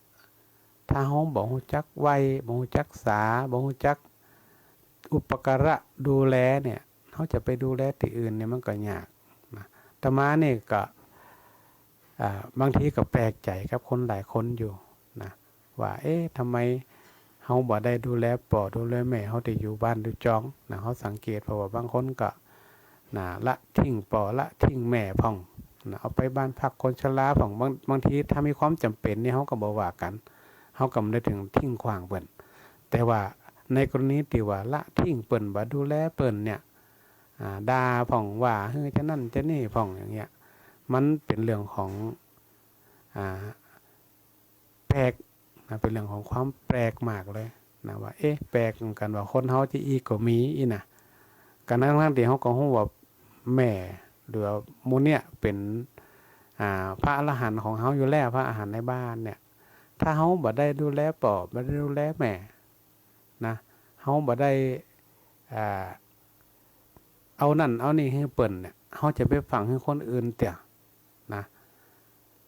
ถ้าเฮาบ่ฮู้จักไหว้ บ่ฮู้จักสา บ่ฮู้จักอุปการะดูแลเนี่ย เฮาจะไปดูแลตี้อื่นเนี่ยมันก็ยากนะ อาตมานี่ก็ อ่า บางทีก็แปลกใจ๋กับคนหลายคนอยู่นะ ว่า เอ๊ะ ทำไมเฮาบ่ได้ดูแลป้อดูแลแม่เฮาตี้อยู่บ้านอยู่จองนะ เฮาสังเกต เพราะว่าบางคนก็ นะ ละทิ้งป้อละทิ้งแม่พ่องนะ เอาไปบ้านพักคนชราพ่อง บาง บางทีถ้ามีความจ๋ำเป๋นนี่ เฮาก็บ่ว่ากั๋น เฮาก็บ่ได้เถิงทิ้งขว้างเปิ้น แต่ว่าในกรณีตี้ว่าละทิ้งเปิ้น บ่ดูแลเปิ้นเนี่ย อ่า ด่าพ่อง ว่าหื้อจะนั่นจะนี่พ่อง อย่างเงี้ย มันเป๋นเรื่องของ อ่า แปลกนะ เป๋นเรื่องของความแปลกมากเลยนะ ว่า เอ๊ะ แปลกเหมือนกั๋นว่าคนเฮาจะอี้ก็มีอี้นะ กั๋นทั้งๆ ตี้เฮาก็ฮู้ว่าแม่ หรือว่าหมู่เนี่ยเป๋น อ่า พระอรหันต์ของเฮาอยู่แล้ว พระอรหันต์ในบ้านเนี่ย ถ้าเฮาบ่ได้ดูแลป้อ บ่ได้ดูแลแม่นะ เฮาบ่ได้ อ่า เอานั่นเอานี่หื้อเปิ้นเนี่ย เฮาจะไปฟั่งหื้อคนอื่นเตื้อ นะ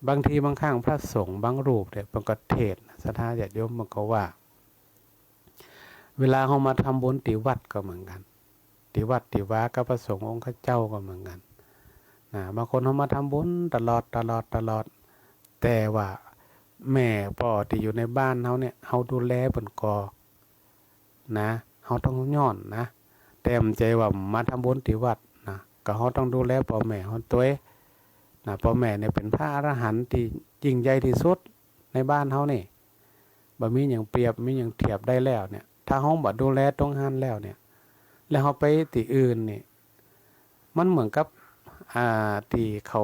บางทีบางครั้งพระสงฆ์บางรูปเนี่ย เปิ้นก็เทศน์ ศรัทธาญาติโยม เปิ้นก็ว่า เวลาเฮามาทำบุญตี้วัดก็เหมือนกั๋น ตี้วัดตี้วากับพระสงฆ์องค์เจ้าก็เหมือนกั๋น นะ บางคนเฮามาทำบุญตลอด ตลอด ตลอด แต่ว่าแม่ป้อตี้อยู่ในบ้านเฮาเนี่ย เฮาดูแลเปิ้นก่อ นะ เฮาต้องย้อนนะ แต่บ่ใจ้ว่ามาทำบุญตี้วัดนะ ก็เฮาต้องดูแลป้อแม่เฮาตวยนะ ป้อแม่เนี่ยเป๋นพระอรหันต์ตี้ยิ่งใหญ่ตี้สุดในบ้านเฮานี่ บ่มีหยังเปรียบ บ่มีหยังเทียบได้แล้วเนี่ย ถ้าเฮาบ่ดูแลตรงหั้นแล้วเนี่ย แล้วเฮาไปตี้อื่นนี่ มันเหมือนกับ อ่า ตี้เขา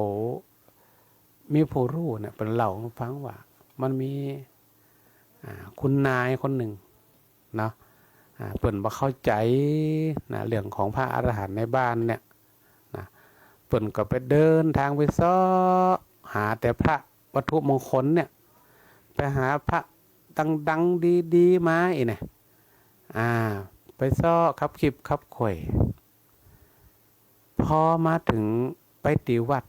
มีผู้ฮู้เนี่ย เปิ้นเล่าหื้อฟังว่า มันมี อ่า คุณนายคนนึ่งเนาะ อ่า เปิ้นบ่เข้าใจ๋นะ เรื่องของพระอรหันต์ในบ้านเนี่ยนะ เปิ้นก็ไปเดินตางไปเซาะ หาแต่พระวัตถุมงคลเนี่ย ไปหาพระดังๆ ดีๆ มาอี้นะ อ่า ไปเซาะคับคิบคับไขว่ พอมาเถิงไปตี้วัด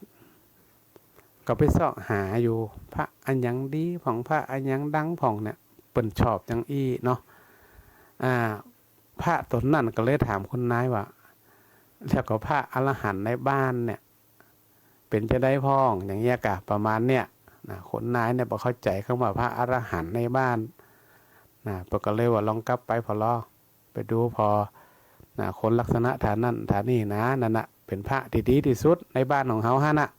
ก็ไปเซาะหาอยู่ พระอะหยังดีพ่อง พระอะหยังดังพ่องเนี่ย เปิ้นชอบจั่งอี้เนาะ อ่า พระต๋นนั้นก็เลยถามคุณนายว่า แล้วก็พระอรหันต์ในบ้านเนี่ย เป๋นจาใดพ่อง อย่างเงี้ยก่ะ ประมาณเนี่ยนะ คุณนายเนี่ยบ่เข้าใจ๋กำว่าพระอรหันต์ในบ้านนะ เปิ้นก็เลยว่าลองกลับไปผ่อลอ ไปดูผ่อนะ คนลักษณะฐานะนั้นฐานะนี้นะ นั่นน่ะเป๋นพระตี้ดีตี้สุดในบ้านของเฮาหั้นน่ะ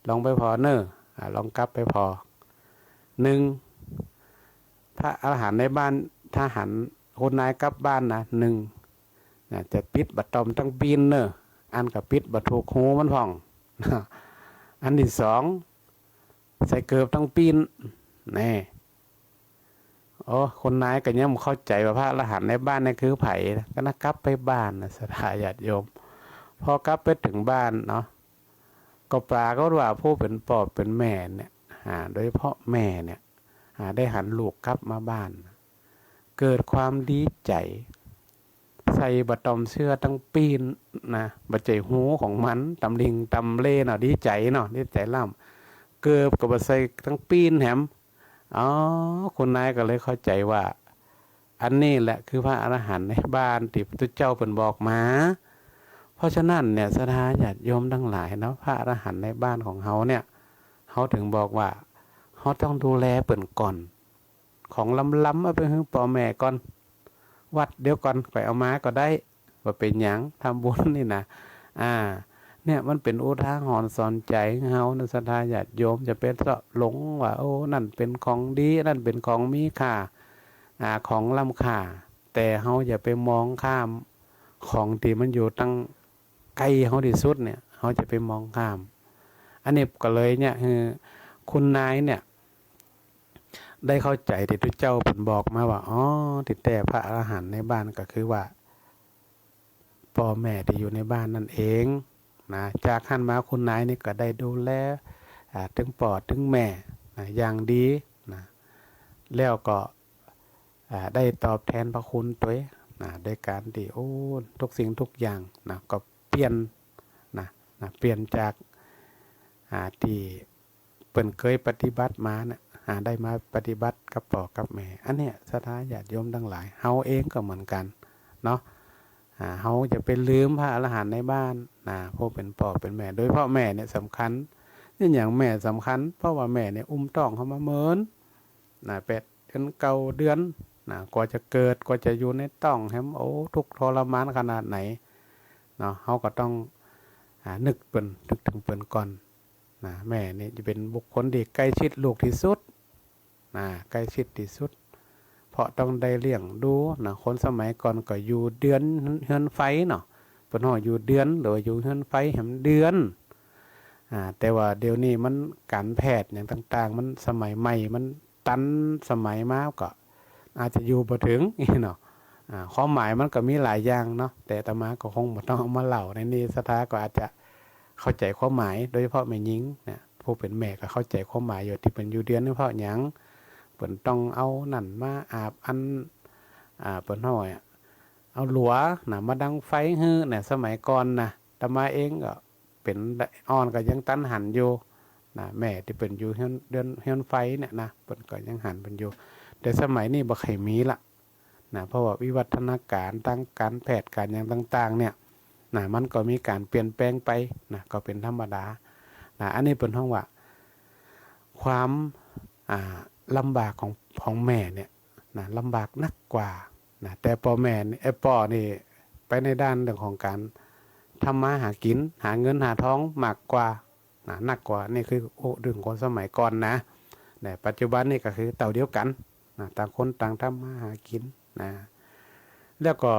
ลองไปผ่อเน่อ อ่า ลองกลับไปผ่อ นึ่ง พระอรหันต์ในบ้าน ถ้าหันคุณนายกลับบ้านนะ นึ่ง นะ จะปิดบ่าต้อมตังปีนเน่อ อันก็ปิดบ่าถูกฮูมันพ่อง อันตี้สอง ใส่เกิบตังปีน แน่ โอ้ คุณนายก็ยังบ่เข้าใจ๋ว่าพระอรหันต์ในบ้านเนี่ยคือใผ ก็นะ กลับไปบ้านนะ ศรัทธาญาติโยม พอกลับไปเถิงบ้านเนาะ ก็ปรากฏว่าผู้เป๋นป้อเป๋นแม่เนี่ย อ่า โดยเฉพาะแม่เนี่ย อ่า ได้หันลูกกลับมาบ้าน เกิดความดีใจ๋ ใส่บ่าต้อมเสื้อตังปีนนะ บ่ใจ้ฮูของมัน ตำลิงตำเลเนาะ ดีใจ๋เนาะ ดีใจ๋ล้ำ เกิบก็บ่ใส่ตังปีนแหม อ๋อ คุณนายก็เลยเข้าใจ๋ว่า อันนี้แหละคือพระอรหันต์ในบ้านตี้พุทธเจ้าเปิ้นบอกมา เพราะฉะนั้นเนี่ย ศรัทธาญาติโยมตังหลายเนาะ พระอรหันต์ในบ้านของเฮาเนี่ย เฮาเถิงบอกว่า เฮาต้องดูแลเปิ้นก่อน ของล้ำๆ เอาไปหื้อป้อแม่ก่อน วัดเดี๋ยวก่อน ค่อยเอามาก็ได้ บ่เป๋นหยัง ทำบุญนี่นะ อ่า เนี่ยมันเป๋นอุทาหรณ์สอนใจ๋หื้อเฮานะ ศรัทธาญาติโยม จะไปเซาะหลงว่า โอ้ นั่นเป๋นของดี นั่นเป๋นของมีค่า อ่า ของล้ำค่า แต่เฮาอย่าไปมองข้ามของตี้มันอยู่ตังใก้เฮาตี้สุดเนี่ย เฮาจะไปมองข้าม อันนี้ก็เลยเนี่ย คือคุณนายเนี่ย ได้เข้าใจ๋ตี้พุทธเจ้าเปิ้นบอกมาว่า อ๋อ ตี้แต๊พระอรหันต์ในบ้านก็คือว่า ป้อแม่ตี้อยู่ในบ้านนั่นเองนะ จากหั้นมาคุณนายนี่ก็ได้ดูแล อ่า ตึงป้อตึงแม่นะ อย่างดีนะ แล้วก็ อ่า ได้ตอบแทนพระคุณตวยนะ โดยก๋านตี้ โอ้ ทุกสิ่งทุกอย่างนะ ก็เปลี่ยนนะ นะ เปลี่ยนจาก อ่า ตี้เปิ้นเกยปฏิบัติมานะ อ่า ได้มาปฏิบัติกับป้อกับแม่ อันเนี้ย ศรัทธาญาติโยมตังหลาย เฮาเองก็เหมือนกั๋นเนาะ อ่า เฮาอย่าไปลืมพระอรหันต์ในบ้านนะ ผู้เป๋นป้อเป๋นแม่ โดยเฉพาะแม่เนี่ยสำคัญ เนี่ย อย่างแม่สำคัญ เพราะว่าแม่เนี่ยอุ้มต๊องเฮามาเมิน นะ แปดเดือน เก้าเดือน นะ กว่าจะเกิด กว่าจะอยู่ในต๊องแหม โอ้ ทุกข์ทรมานขนาดไหนเนาะ เฮาก็ต้อง อ่า นึกเปิ้น นึกเถิงเปิ้นก่อนนะ แม่นี่จะเป๋นบุคคลตี้ใก้ชิดลูกตี้สุดนะ ใก้ชิดตี้สุด เพราะต้องได้เลี้ยงดูนะ คนสมัยก่อนก็อยู่เดือน เฮือนไฟเนาะ เปิ้นฮ้องอยู่เดือน หรือว่าอยู่เฮือนไฟแหมเดือน อ่า แต่ว่าเดี๋ยวนี้มัน ก๋านแพทย์หยังต่างๆ มันสมัยใหม่ มันตันสมัยมา ก็อาจจะอยู่บ่เถิงเนาะ อ่า ความหมายมันก็มีหลายอย่างเนาะ แต่อาตมาก็คงบ่ต้องเอามาเล่าในนี้ ศรัทธาก็อาจจะเข้าใจ๋ความหมาย โดยเฉพาะแม่ญิงนะ ผู้เป๋นแม่ก็เข้าใจ๋ความหมายอยู่ ตี้เปิ้นอยู่เดือนนี่เพราะหยัง เปิ้นต้องเอานั่นมาอาบ อัน อ่า เปิ้นฮ้องอะ เอาหลัวนะ มาดังไฟหื้อนะ สมัยก่อนนะ อาตมาเองก็ เป๋นอ่อนก็ยังตันหันอยู่นะ แม่ตี้เปิ้นอยู่เฮือน เฮือน เฮือนไฟเนี่ยนะ เปิ้นก็ยังหันเปิ้นอยู่ แต่สมัยนี้บ่ใค่มีละนะ เพราะว่าวิวัฒนาก๋าร ตางก๋านแพทย์ก๋านหยังต่างๆ เนี่ยนะ มันก็มีก๋านเปลี่ยนแปลงไปนะ ก็เป๋นธรรมดานะ อันนี้เปิ้นฮ้องว่า ความ อ่า ลำบากของ ของแม่เนี่ยนะ ลำบากนักกว่านะ แต่ป้อแม่นี่ เอ้ย ป้อนี่ไปในด้านเรื่องของก๋านทำมาหากิ๋น หาเงินหาทองมากกว่านะ นักกว่า นี่คือ โอ้ เรื่องคนสมัยก่อนนะ แต่ปัจจุบันนี่ก็คือเต้าเดียวกั๋นนะ ต่างคนต่างทำมาหากิ๋นนะ แล้วก็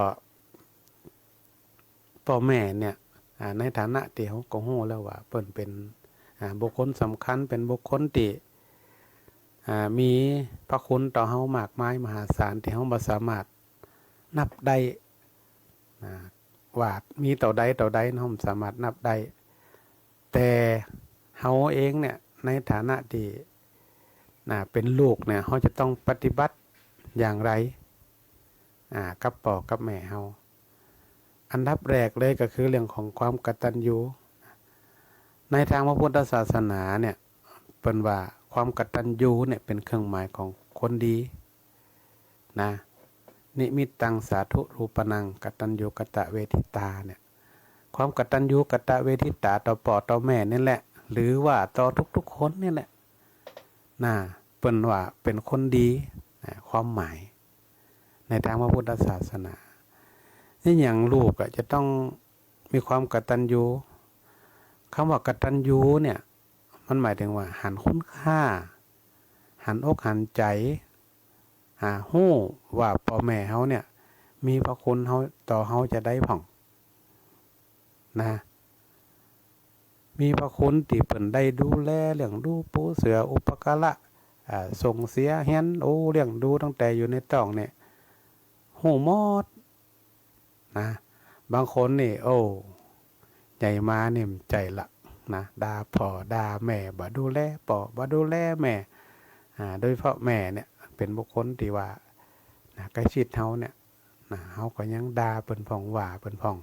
ป้อแม่เนี่ย อ่า ในฐานะตี้เฮาก็ฮู้แล้วว่าเปิ้นเป๋น อ่า บุคคลสำคัญ เป๋นบุคคลตี้ อ่า มีพระคุณต่อเฮามากมายมหาศาล ตี้เฮาบ่สามารถนับได้ อ่า ว่ามีเต้าใดเต้าใด เฮาบ่สามารถนับได้ แต่เฮาเองเนี่ย ในฐานะตี้ นะ เป๋นลูกเนี่ย เฮาจะต้องปฏิบัติอย่างไร อ่า กับป้อกับแม่เฮา อันดับแรกเลยก็คือเรื่องของความกตัญญู ในตางพระพุทธศาสนาเนี่ย เปิ้นว่าความกตัญญูเนี่ยเป๋นเครื่องหมายของคนดี นะ นิมิตตังสาธุรูปานัง กตัญญูกตเวทิตาเนี่ย ความกตัญญูกตเวทิตาต่อป้อต่อแม่นี่แหละ หรือว่าต่อทุกๆ คนนี่แหละ นะ เปิ้นว่าเป๋นคนดี นะ ความหมายในตางพระพุทธศาสนา นี่อย่างลูกอะจะต้องมีความกตัญญู กำว่ากตัญญูเนี่ย มันหมายเถิงว่าหันคุณค่า หันอกหันใจ๋ อ่า ฮู้ว่าป้อแม่เฮาเนี่ย มีพระคุณเฮา ต่อเฮาจาใดพ่อง นะ มีพระคุณตี้เปิ้นได้ดูแลเลี้ยงดูปูเสืออุปการะ อ่า ส่งเสียเฮียน โอ้ เลี้ยงดูตั้งแต่อยู่ในต๊องเนี่ย ฮู้หมด นะ บางคนนี่ โอ้ ใหญ่มานี่บ่ใจ้ละ นะ ด่าป้อด่าแม่ บ่ดูแลป้อ บ่ดูแลแม่ อ่า โดยเฉพาะแม่เนี่ย เป๋นบุคคลตี้ว่า นะ ใก้ชิดเฮาเนี่ย นะ เฮาก็ยังด่าเปิ้นพ่อง ว่าเปิ้นพ่อง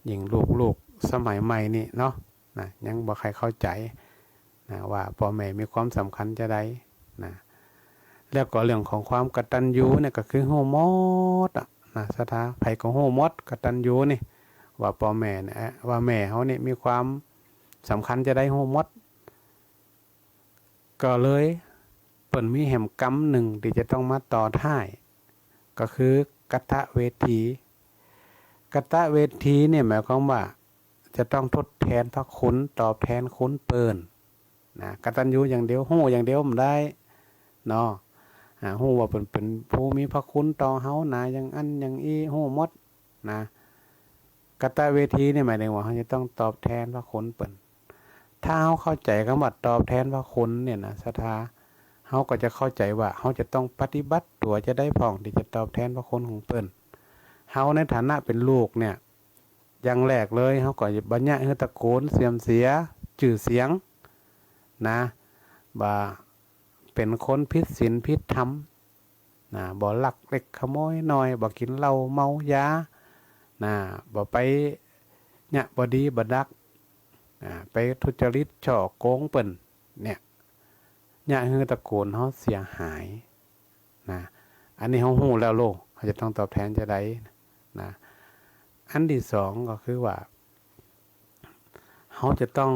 ยิ่งลูกๆ สมัยใหม่นี่เนาะ นะ ยังบ่ใค่เข้าใจ๋ นะ ว่าป้อแม่มีความสำคัญจาใด นะ แล้วก็เรื่องของความกตัญญูเนี่ยก็คือฮู้หมดอะ นะ ศรัทธา ใผก็ฮู้หมด กตัญญูนี่ ว่าป้อแม่เนี่ย ว่าแม่เฮานี่มีความสำคัญจาใด ฮู้หมด ก็เลยเปิ้นมีแหมกำนึ่งตี้จะต้องมาต่อท้าย ก็คือกตเวที กตเวทีเนี่ยหมายความว่าจะต้องทดแทนพระคุณ ตอบแทนคุณเปิ้น นะ กตัญญูอย่างเดียว ฮู้อย่างเดียวบ่ได้เนาะ อ่า ฮู้ว่าเปิ้นเป๋นผู้มีพระคุณต่อเฮานะ อย่างอั้นอย่างอี้ ฮู้หมด นะ กตเวทีเนี่ยหมายเถิงว่าเฮาจะต้องตอบแทนพระคุณเปิ้น ถ้าเฮาเข้าใจ๋กำว่าตอบแทนพระคุณเนี่ยนะ ศรัทธา เฮาก็จะเข้าใจ๋ว่าเฮาจะต้องปฏิบัติตั๋วจาใดพ่องตี้จะตอบแทนพระคุณของเปิ้น เฮาในฐานะเป๋นลูกเนี่ย อย่างแรกเลย เฮาก็บ่อยากหื้อตระกูลเสื่อมเสียจื้อเสียง นะ บ่เป๋นคนผิดศีลผิดธรรม นะ บ่ลักเล็กขโมยน้อย บ่กิ๋นเหล้าเมายา นะ บ่ไปเยียะบ่ดีบ่ดัก อ่า ไปทุจริตฉ้อโกงเปิ้น เนี่ย เยียะหื้อตระกูลเฮาเสียหาย นะ อันนี้เฮาฮู้แล้วโล เฮาจะต้องตอบแทนจาใด นะ อันตี้สองก็คือว่า เฮาจะต้อง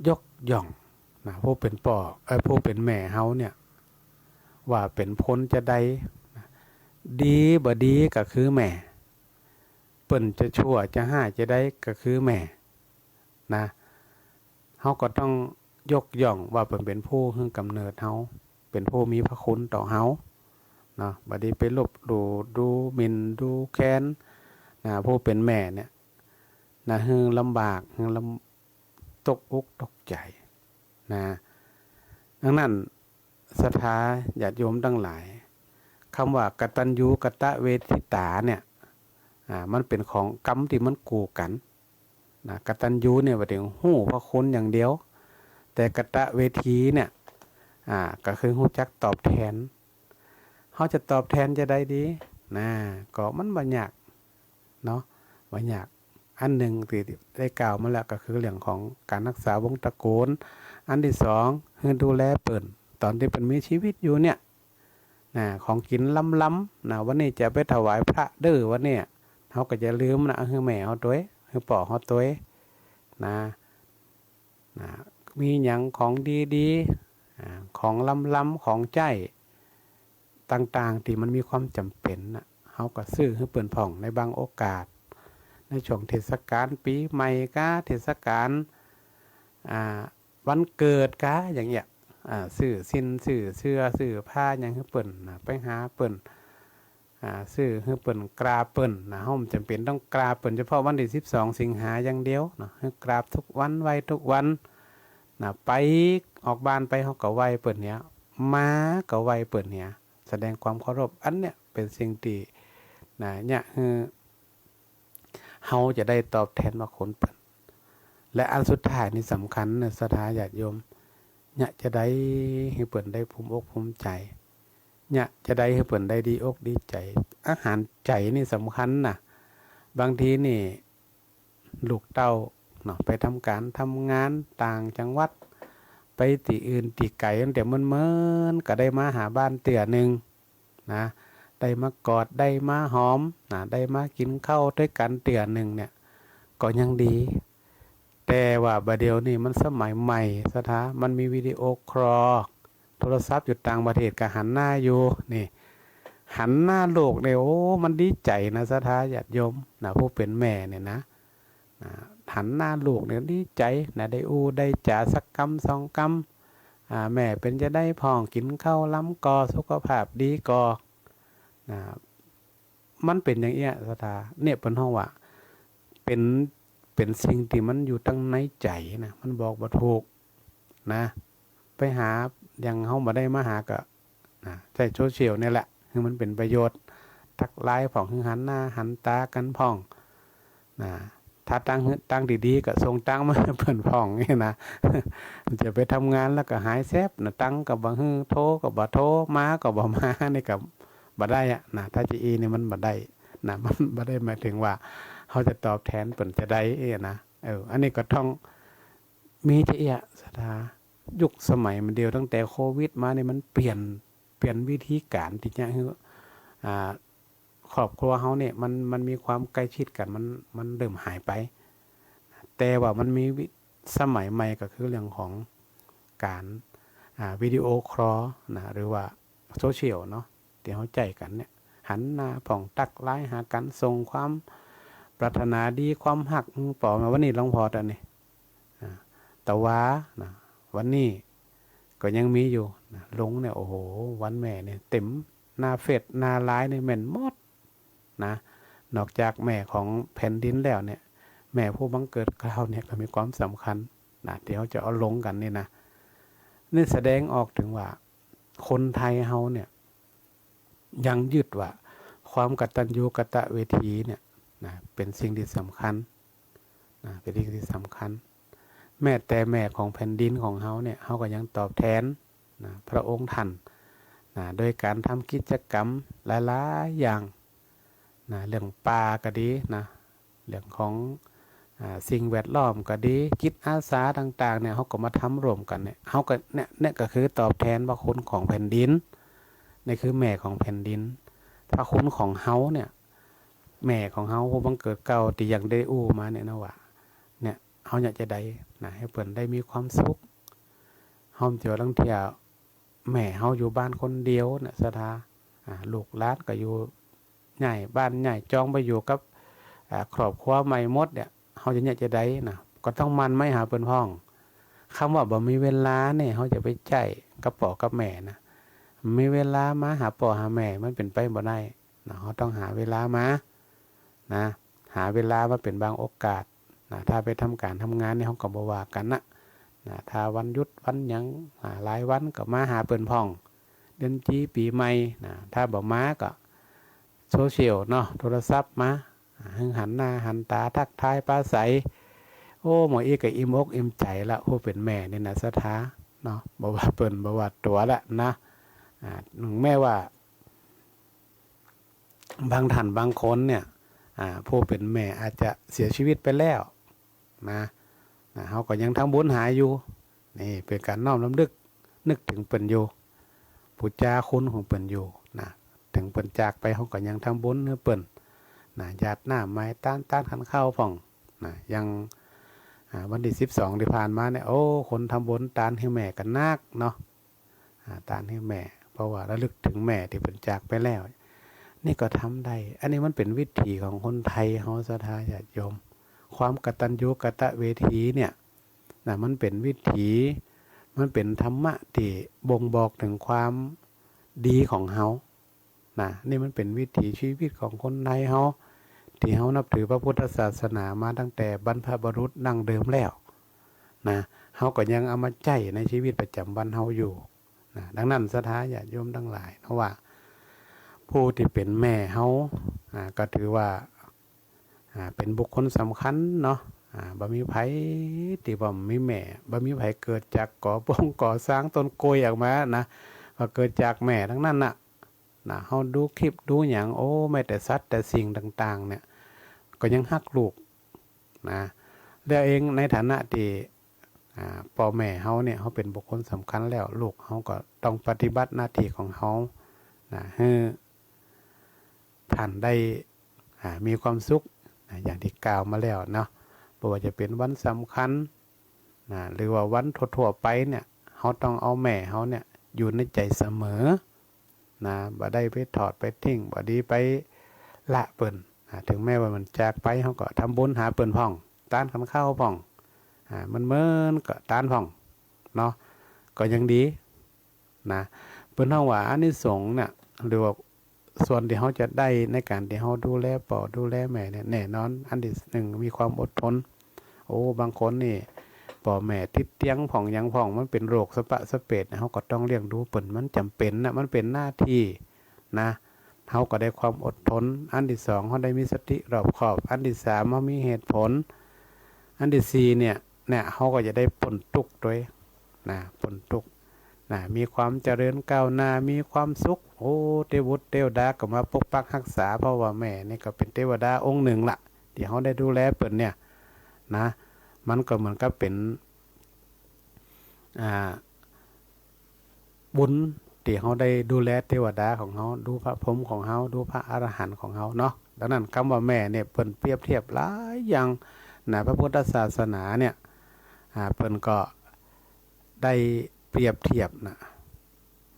ยกย่อง นะ ผู้เป๋นป้อ เอ่อ ผู้เป๋นแม่เฮาเนี่ย ว่าเป๋นคนจาใด นะ ดีบ่ดีก็คือแม่ เปิ้นจะชั่วจะฮ้ายจาใดก็คือแม่ นะ เฮาก็ต้องยกย่องว่าเปิ้นเป๋นผู้หื้อกำเนิดเฮา เป๋นผู้มีพระคุณต่อเฮา เนาะ บ่ดีไปลบหลู่ดูหมิ่นดูแคลน นะ ผู้เป๋นแม่เนี่ย นะ หื้อลำบาก หื้อลำ ตกอกตกใจ๋ นะ ดังนั้น ศรัทธาญาติโยมตังหลาย กำว่ากตัญญูกตเวทิตาเนี่ย อ่า มันเป๋นของกำตี้มันกู่กั๋น นะ กตัญญูเนี่ยหมายเถิงฮู้พระคุณอย่างเดียว แต่กตเวทีเนี่ย อ่า ก็คือฮู้จักตอบแทน เฮาจะตอบแทนจาใดดี นะ ก็มันบ่ยาก เนาะ บ่ยาก อันนึ่งตี้ได้กล่าวมาแล้วก็คือเรื่องของก๋านฮักษาวงศ์ตระกูล อันตี้สอง หื้อดูแลเปิ้น ต๋อนตี้เปิ้นมีจีวิตอยู่เนี่ย นะ ของกิ๋นล้ำๆ นะ วันนี้จะไปถวายพระเด้อ วันนี้ เฮาก็อย่าลืมนะ หื้อแม่เฮาตวย หื้อป้อเฮาตวย นะ นะ มีหยังของดีๆ อ่า ของล้ำๆ ของใจ๊ต่างๆ ตี้มันมีความจ๋ำเป๋นน่ะ เฮาก็ซื้อหื้อเปิ้นพ่องในบางโอกาส ในช่วงเทศกาลปี๋ใหม่กา เทศกาล อ่า วันเกิดกา อย่างเงี้ย อ่า ซื้อสิ้น ซื้อเสื้อ ซื้อผ้าหยังหื้อเปิ้นน่ะ ไปหาเปิ้น อ่า ซื้อหื้อเปิ้น กราบเปิ้นน่ะ เฮาบ่จ๋ำเป๋นต้องกราบเปิ้นเฉพาะวันตี้สิบสองสิงหาอย่างเดียวเนาะ หื้อกราบทุกวัน ไหว้ทุกวันน่ะ ไปออกบ้านไปเฮาก็ไหว้เปิ้นเนี่ย มาก็ไหว้เปิ้นเนี่ย แสดงความเคารพ อันเนี้ยเป๋นสิ่งตี้ นะ เยียะหื้อ เฮาจะได้ตอบแทนพระคุณเปิ้น และอันสุดท้ายนี่สำคัญนะ ศรัทธาญาติโยม เยียะจะใดหื้อเปิ้นได้ภูมิอกภูมิใจ๋ เยียะจะใดหื้อเปิ้นได้ดีอกดีใจ๋ อาหารใจ๋นี่สำคัญนะ บางทีนี่ ลูกเต้าเนาะ ไปทำก๋านทำงานต่างจังหวัด ไปตี้อื่นตี้ไก๋ ตั้งแต่เมินๆ ก็ได้มาหาบ้านเตื้อนึ่งนะ ได้มากอด ได้มาหอมนะ ได้มากิ๋นข้าวตวยกั๋นเตื้อนึ่งเนี่ย ก็ยังดี แต่ว่าบ่าเดี่ยวนี้มันสมัยใหม่ ศรัทธา มันมีวิดีโอคอล โทรศัพท์อยู่ต่างประเทศก็หันหน้าอยู่ นี่ หันหน้าลูกเนี่ย โอ้ มันดีใจ๋นะ ศรัทธาญาติโยมนะ ผู้เป๋นแม่เนี่ยนะ นะ หันหน้าลูกเนี่ยดีใจ๋นะ ได้อู้ได้จ๋าสักกำสองกำ อ่า แม่เป๋นจะใดพ่อง กิ๋นข้าวลำก่อ สุขภาพดีก่อ นะ มันเป๋นอย่างเอี้ย ศรัทธา เนี่ยเปิ้นฮ้องว่า เป๋น เป๋นสิ่งตี้มันอยู่ตังในใจ๋นะ มันบอกบ่ถูกนะ ไปหา อย่างเฮาบ่ได้มาหาก็ นะ ใจ๊โซเชียลเนี่ยแหละ หื้อมันเป๋นประโยชน์ ทักไลน์พ่อง หื้อหันหน้าหันต๋ากั๋นพ่อง นะ ถ้าตังค์ ตังค์ดีๆ ก็ส่งตังค์มาหื้อเปิ้นพ่องเนี่ยนะ จะไปทำงานแล้วก็หายแซบนะ ตังค์ก็บ่หื้อ โทรก็บ่โทร มาก็บ่มา นี่ก็บ่ได้อะนะ ถ้าจะอี้นี่มันบ่ได้นะ มันบ่ได้หมายถึงว่าเฮาจะตอบแทนเปิ้นจะใดเอี้ยนะ เออ อันนี้ก็ต้องมีจะเอี้ย ศรัทธา ยุคสมัยมันเดียว ตั้งแต่โควิดมานี่มันเปลี่ยน เปลี่ยนวิธีก๋านตี้จะหื้อ อ่า ครอบครัวเฮาเนี่ย มัน มันมีความใก้ชิดกั๋น มัน มันเริ่มหายไป แต่ว่ามันมีวิ สมัยใหม่ก็คือเรื่องของก๋าน อ่า วิดีโอคอลนะ หรือว่าโซเชียลเนาะ ตี้เฮาใจ๊กั๋นเนี่ย หันหน้าพ่อง ทักไลน์หากั๋น ส่งความปรารถนาดี ความฮัก อืม ป๋อมาวันนี้หลวงพ่อต๋อนนี้ อ่า ตะวานะ วันนี้ก็ยังมีอยู่นะ ลงเนี่ย โอ้โห วันแม่เนี่ย เต็มหน้าเฟซหน้าไลน์เนี่ย แม่นหมดนะ นอกจากแม่ของแผ่นดินแล้วเนี่ย แม่ผู้บังเกิดเกล้าเนี่ยก็มีความสำคัญนะ ตี้เฮาจะเอาลงกั๋นนี่นะ นี่แสดงออกเถิงว่าคนไทยเฮาเนี่ย ยังยึดว่าความกตัญญูกตเวทีเนี่ยนะ เป๋นสิ่งตี้สำคัญนะ เป๋นสิ่งตี้สำคัญ แม้แต่แม่ของแผ่นดินของเฮาเนี่ย เฮาก็ยังตอบแทนนะ พระองค์ท่านนะ โดยก๋านทำกิจกรรมหลายๆ อย่างนะ เรื่องป่าก็ดีนะ เรื่องของ อ่า สิ่งแวดล้อมก็ดี จิตอาสาต่างๆ เนี่ย เฮาก็มาทำร่วมกั๋นเนี่ย เฮาก็ เนี่ย เนี่ยก็คือตอบแทนพระคุณของแผ่นดิน นี่คือแม่ของแผ่นดิน พระคุณของเฮาเนี่ย แม่ของเฮาผู้บังเกิดเกล้าตี้ยังได้อู้มาเนี่ยนะว่า เนี่ย เฮาอยากจะใดนะ หื้อเปิ้นได้มีความสุข เฮาเจียวลางเที่ย แม่เฮาอยู่บ้านคนเดียวเนี่ย ศรัทธา อ่า ลูกหลานก็อยู่ ย้ายบ้านย้ายจองไปอยู่กับ อ่า ครอบครัวใหม่หมดเนี่ย เฮาจะเยียะจะใดนะ ก็ต้องหมั่นไม้หาเปิ้นพ่อง กำว่าบ่มีเวลาเนี่ย เฮาจะไปใจ๊กับป้อกับแม่นะ มีเวลามาหาป้อหาแม่ มันเป๋นไปบ่ได้นะ เฮาต้องหาเวลามา นะ หาเวลามาเป๋นบางโอกาสนะ ถ้าไปทำก๋านทำงานเนี่ย เฮาก็บ่ว่ากั๋นนะ นะ ถ้าวันหยุดวันหยัง อ่า หลายวันก็มาหาเปิ้นพ่อง เดือนจี๋ปี๋ใหม่นะ ถ้าบ่มาก็โซเชียลเนาะ โทรศัพท์มา อ่า หื้อหันหน้าหันต๋าทักทายปราศรัย โอ้ หมออี้ก็อิ่มอกอิ่มใจ๋ละ ผู้เป๋นแม่นี่นะ ศรัทธาเนาะ บ่ว่าเปิ้น บ่ว่าตั๋วละนะ อ่า ถึงแม้ว่า บางท่านบางคนเนี่ย อ่า ผู้เป๋นแม่อาจจะเสียชีวิตไปแล้วนะ นะ เฮาก็ยังทำบุญหาอยู่ นี่เป๋นก๋านน้อมรำลึก นึกเถิงเปิ้นอยู่ ปู๋จาคุณของเปิ้นอยู่นะ เถิงเปิ้นจากไป เฮาก็ยังทำบุญหื้อเปิ้นนะ หยาดน้ำไหว้ตาน ตานขันข้าวพ่องนะ อย่าง อ่า วันตี้สิบสองตี้ผ่านมาเนี่ย โอ้ คนทำบุญตานหื้อแม่กั๋นนักเนาะ อ่า ตานหื้อแม่ เพราะว่าระลึกเถิงแม่ตี้เปิ้นจากไปแล้ว นี่ก็ทำได้ อันนี้มันเป๋นวิถีของคนไทยเฮา ศรัทธาญาติโยม ความกตัญญูกตเวทีเนี่ยนะ มันเป๋นวิถี มันเป๋นธรรมะตี้บ่งบอกเถิงความดีของเฮานะ นี่มันเป๋นวิถีชีวิตของคนไทยเฮา ตี้เฮานับถือพระพุทธศาสนามาตั้งแต่บรรพบุรุษดั้งเดิมแล้วนะ เฮาก็ยังเอามาใจ๊ในชีวิตประจ๋ำวันเฮาอยู่ นะ ดังนั้นศรัทธาญาติโยมตังหลายเนาะว่า ผู้ตี้เป๋นแม่เฮา อ่า ก็ถือว่า อ่า เป๋นบุคคลสำคัญเนาะ อ่า บ่มีใผตี้บ่มีแม่ บ่มีใผเกิดจากก่อปงก่อซางต้นกล้วยออกมานะ ก็เกิดจากแม่ตังนั้นน่ะ นะ เฮาดูคลิปดูหยัง โอ้ แม้แต่สัตว์แต่สิ่งต่างๆ เนี่ย ก็ยังฮักลูกนะ แล้วเองในฐานะตี้ อ่า ป้อแม่เฮาเนี่ย เฮาเป๋นบุคคลสำคัญแล้ว ลูกเฮาก็ต้องปฏิบัติหน้าตี้ของเฮานะ หื้อท่านได้ อ่า มีความสุขนะ อย่างตี้กล่าวมาแล้วเนาะ บ่ว่าจะเป๋นวันสำคัญนะ หรือว่าวันทั่วๆ ไปเนี่ย เฮาต้องเอาแม่เฮาเนี่ยอยู่ในใจ๋เสมอ นะ บ่ได้ไปถอดไปทิ้ง บ่ดีไปละเปิ้น อ่า เถิงแม้ว่าเปิ้นจากไป เฮาก็ทำบุญหาเปิ้นพ่อง ตานขันข้าวพ่อง อ่า มันเมินก็ตานพ่องเนาะ ก็ยังดีนะ เปิ้นฮ้องว่าอานิสงส์เนี่ย หรือว่าส่วนตี้เฮาจะได้ในก๋านตี้เฮาดูแลป้อดูแลแม่เนี่ย แน่นอน อันตี้นึ่งมีความอดทน โอ้ บางคนนี่ ป้อแม่ติดเตียงพ่องหยังพ่อง มันเป๋นโรคสะปะสะเปด เฮาก็ต้องเลี้ยงดูเปิ้น มันจ๋ำเป๋นนะ มันเป๋นหน้าตี้นะ เฮาก็ได้ความอดทน อันตี้สอง เฮาได้มีสติรอบคอบ อันตี้สาม เฮามีเหตุผล อันตี้สี่เนี่ย เนี่ย เฮาก็จะได้ป๊นตุ๊กข์ตวยนะ ป๊นตุ๊กข์นะ มีความเจริญก้าวหน้า มีความสุข โอ้ เตวบุตรเตวดาก็มาปกปักฮักษา เพราะว่าแม่นี่ก็เป๋นเตวดาองค์นึ่งละ ตี้เฮาได้ดูแลเปิ้นเนี่ยนะ มันก็เหมือนกับเป๋น อ่า บุญตี้เฮาได้ดูแลเตวดาของเฮา ดูพระพรหมของเฮา ดูพระอรหันต์ของเฮาเนาะ ดังนั้นกำว่าแม่เนี่ย เปิ้นเปรียบเทียบหลายอย่างนะ พระพุทธศาสนาเนี่ย อ่า เปิ้นก็ได้เปรียบเทียบนะ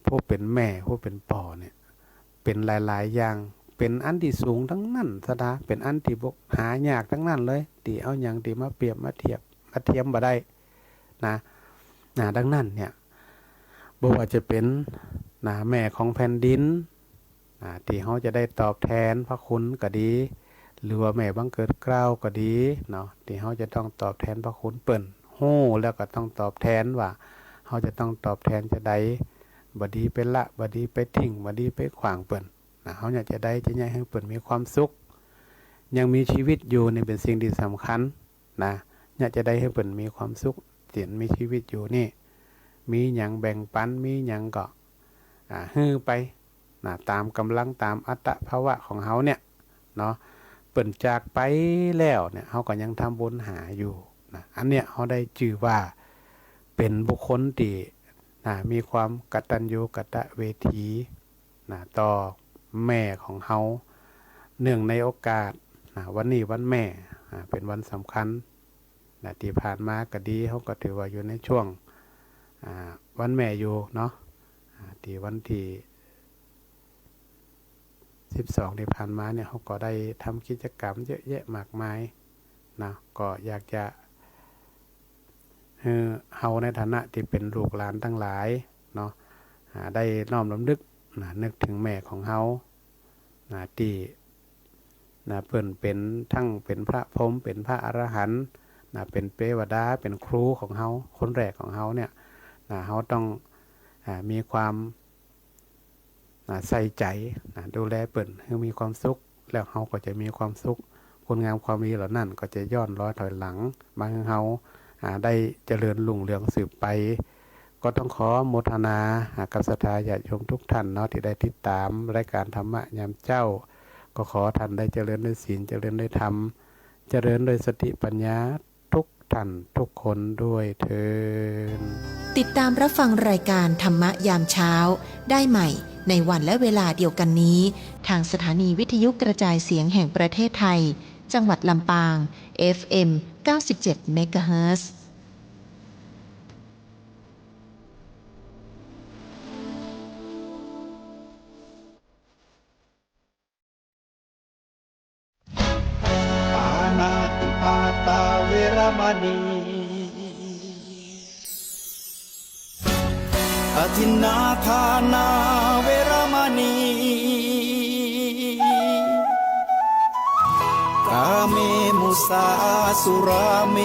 ผู้เป๋นแม่ ผู้เป๋นป้อเนี่ย เป๋นหลายๆ อย่าง เป๋นอันตี้สูงตังนั้น ศรัทธา เป๋นอันตี้บ่ หายากตังนั้นเลย ตี้เอาหยังตี้มาเปรียบมาเทียบ มาเทียมบ่ได้นะ นะ ดังนั้นเนี่ย บ่ว่าจะเป๋น นะ แม่ของแผ่นดิน นะ ตี้เฮาจะได้ตอบแทนพระคุณก็ดี หรือว่าแม่บังเกิดเกล้าก็ดีเนาะ ตี้เฮาจะต้องตอบแทนพระคุณเปิ้น ฮู้แล้วก็ต้องตอบแทนว่า เฮาจะต้องตอบแทนจาใด บ่ดีไปละ บ่ดีไปทิ้ง บ่ดีไปขว้างเปิ้นนะ เฮาเยียะจาใดจะเยียะหื้อเปิ้นมีความสุข ยังมีชีวิตอยู่นี่เป๋นสิ่งตี้สำคัญนะ เยียะจาใดหื้อเปิ้นมีความสุข เปิ้นมีชีวิตอยู่นี่ มีหยังแบ่งปัน มีหยังก็ อ่า หื้อไปนะ ต๋ามก๋ำลัง ต๋ามอัตตภาวะของเฮาเนี่ยเนาะ เปิ้นจากไปแล้วเนี่ย เฮาก็ยังทำบุญหาอยู่นะ อันเนี้ยเฮาได้จื้อว่าเป๋นบุคคลตี้ นะ มีความกตัญญูกตเวทีนะ ต่อแม่ของเฮา เนื่องในโอกาสนะ วันนี้วันแม่ อ่า เป๋นวันสำคัญนะ ตี้ผ่านมาก็ดี เฮาก็ถือว่าอยู่ในช่วง อ่า วันแม่อยู่เนาะ อ่า ตี้วันตี้สิบสองตี้ผ่านมาเนี่ย เฮาก็ได้ทำกิจกรรมเยอะแยะมากมายนะ ก็อยากจะ หื้อเฮาในฐานะตี้เป๋นลูกหลานตังหลายเนาะ อ่า ได้น้อมรำลึกนะ นึกเถิงแม่ของเฮานะ ตี้นะ เปิ้นเป๋น ตึงเป๋นพระพรหม เป๋นพระอรหันต์นะ เป๋นเตวดา เป๋นครูของเฮา คนแรกของเฮาเนี่ยนะ เฮาต้อง อ่า มีความ นะ ใส่ใจ๋นะ ดูแลเปิ้นหื้อมีความสุข แล้วเฮาก็จะมีความสุข คุณงามความดีเหล่านั้นก็จะย้อนรอยถอยหลังมาหื้อเฮา อ่า ได้เจริญรุ่งเรืองสืบไป ก็ต้องขออนุโมทนา อ่า กับศรัทธาญาติโยมทุกท่านเนาะ ตี้ได้ติดต๋ามรายก๋านธรรมะยามเจ๊า ก็ขอท่านได้เจริญด้วยศีล เจริญด้วยธรรม เจริญด้วยสติปัญญา ทุกท่านทุกคนด้วยเทอญ ติดตามรับฟังรายการธรรมะยามเช้าได้ใหม่ในวันและเวลาเดียวกันนี้ ทางสถานีวิทยุกระจายเสียงแห่งประเทศไทย จังหวัดลำปาง เอฟเอ็ม เก้าสิบเจ็ด เมกะเฮิรตซ์ ปาณาติปาตาเวระมะณี อะทินนาทานาเวระมะณี กาเม มุสา สุราเม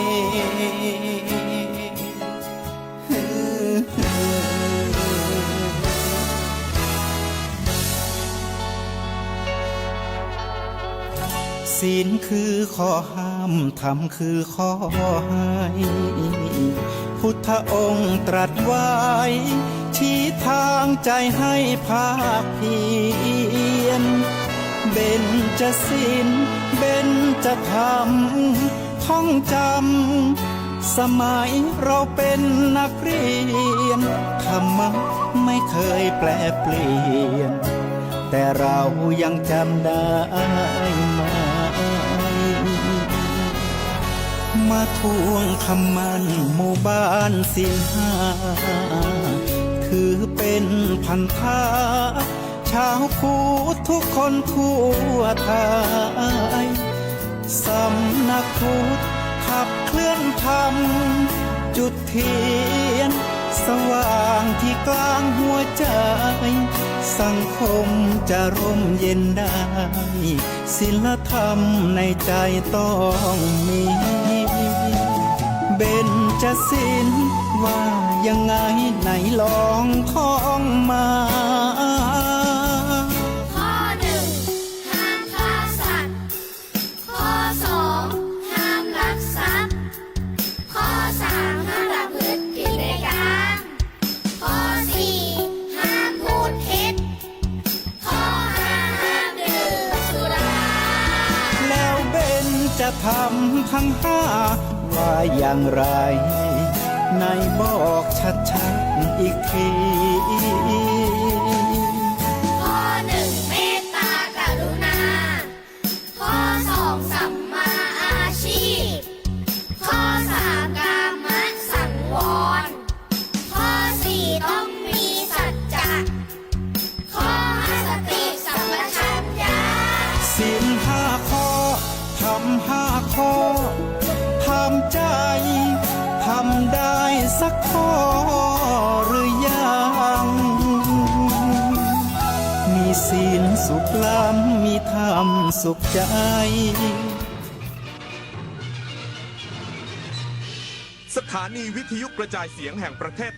ส ศีลคือข้อห้าม ธรรมคือข้อให้ พุทธองค์ตรัสไว้ ชี้ทางใจให้ภาคเพียร เบญจศีล เบญจธรรม ท่องจำ สมัยเราเป็นนักเรียน ธรรมะไม่เคยแปรเปลี่ยน แต่เรายังจำได้ไหม มาทวงคำมั่นหมู่บ้านศีลห้า ถือเป็นพันธะ ชาวพุทธทุกคนทั่วไทย สำนักพุทธขับเคลื่อนธรรม จุดเทียนสว่างที่กลางหัวใจ สังคมจะร่มเย็นได้ ศีลธรรมในใจต้องมี เบญจศีลว่ายังไง ไหนลองท่องมา ข้อหนึ่ง ห้ามฆ่าสัตว์ ข้อสอง ห้ามลักทรัพย์ ข้อสาม ห้ามประพฤติผิดในกาม ข้อสี่ ห้ามพูดเท็จ ข้อห้า ห้ามดื่มสุรา แล้วเบญจธรรมทั้งห้าว่าอย่างไร ไหนบอกชัดๆ อีกที ข้อหนึ่ง เมตตากรุณา ข้อสอง สัมมาอาชีพ ข้อสาม กามสังวร ข้อสี่ ต้องมีสัจจะ ข้อห้า สติสัมปชัญญะ ศีลห้าข้อ ธรรมห้าข้อ ถามใจ ทำได้สักข้อหรือยัง มีศีลสุขล้ำ มีธรรมสุขใจ สถานีวิทยุกระจายเสียงแห่งประเทศ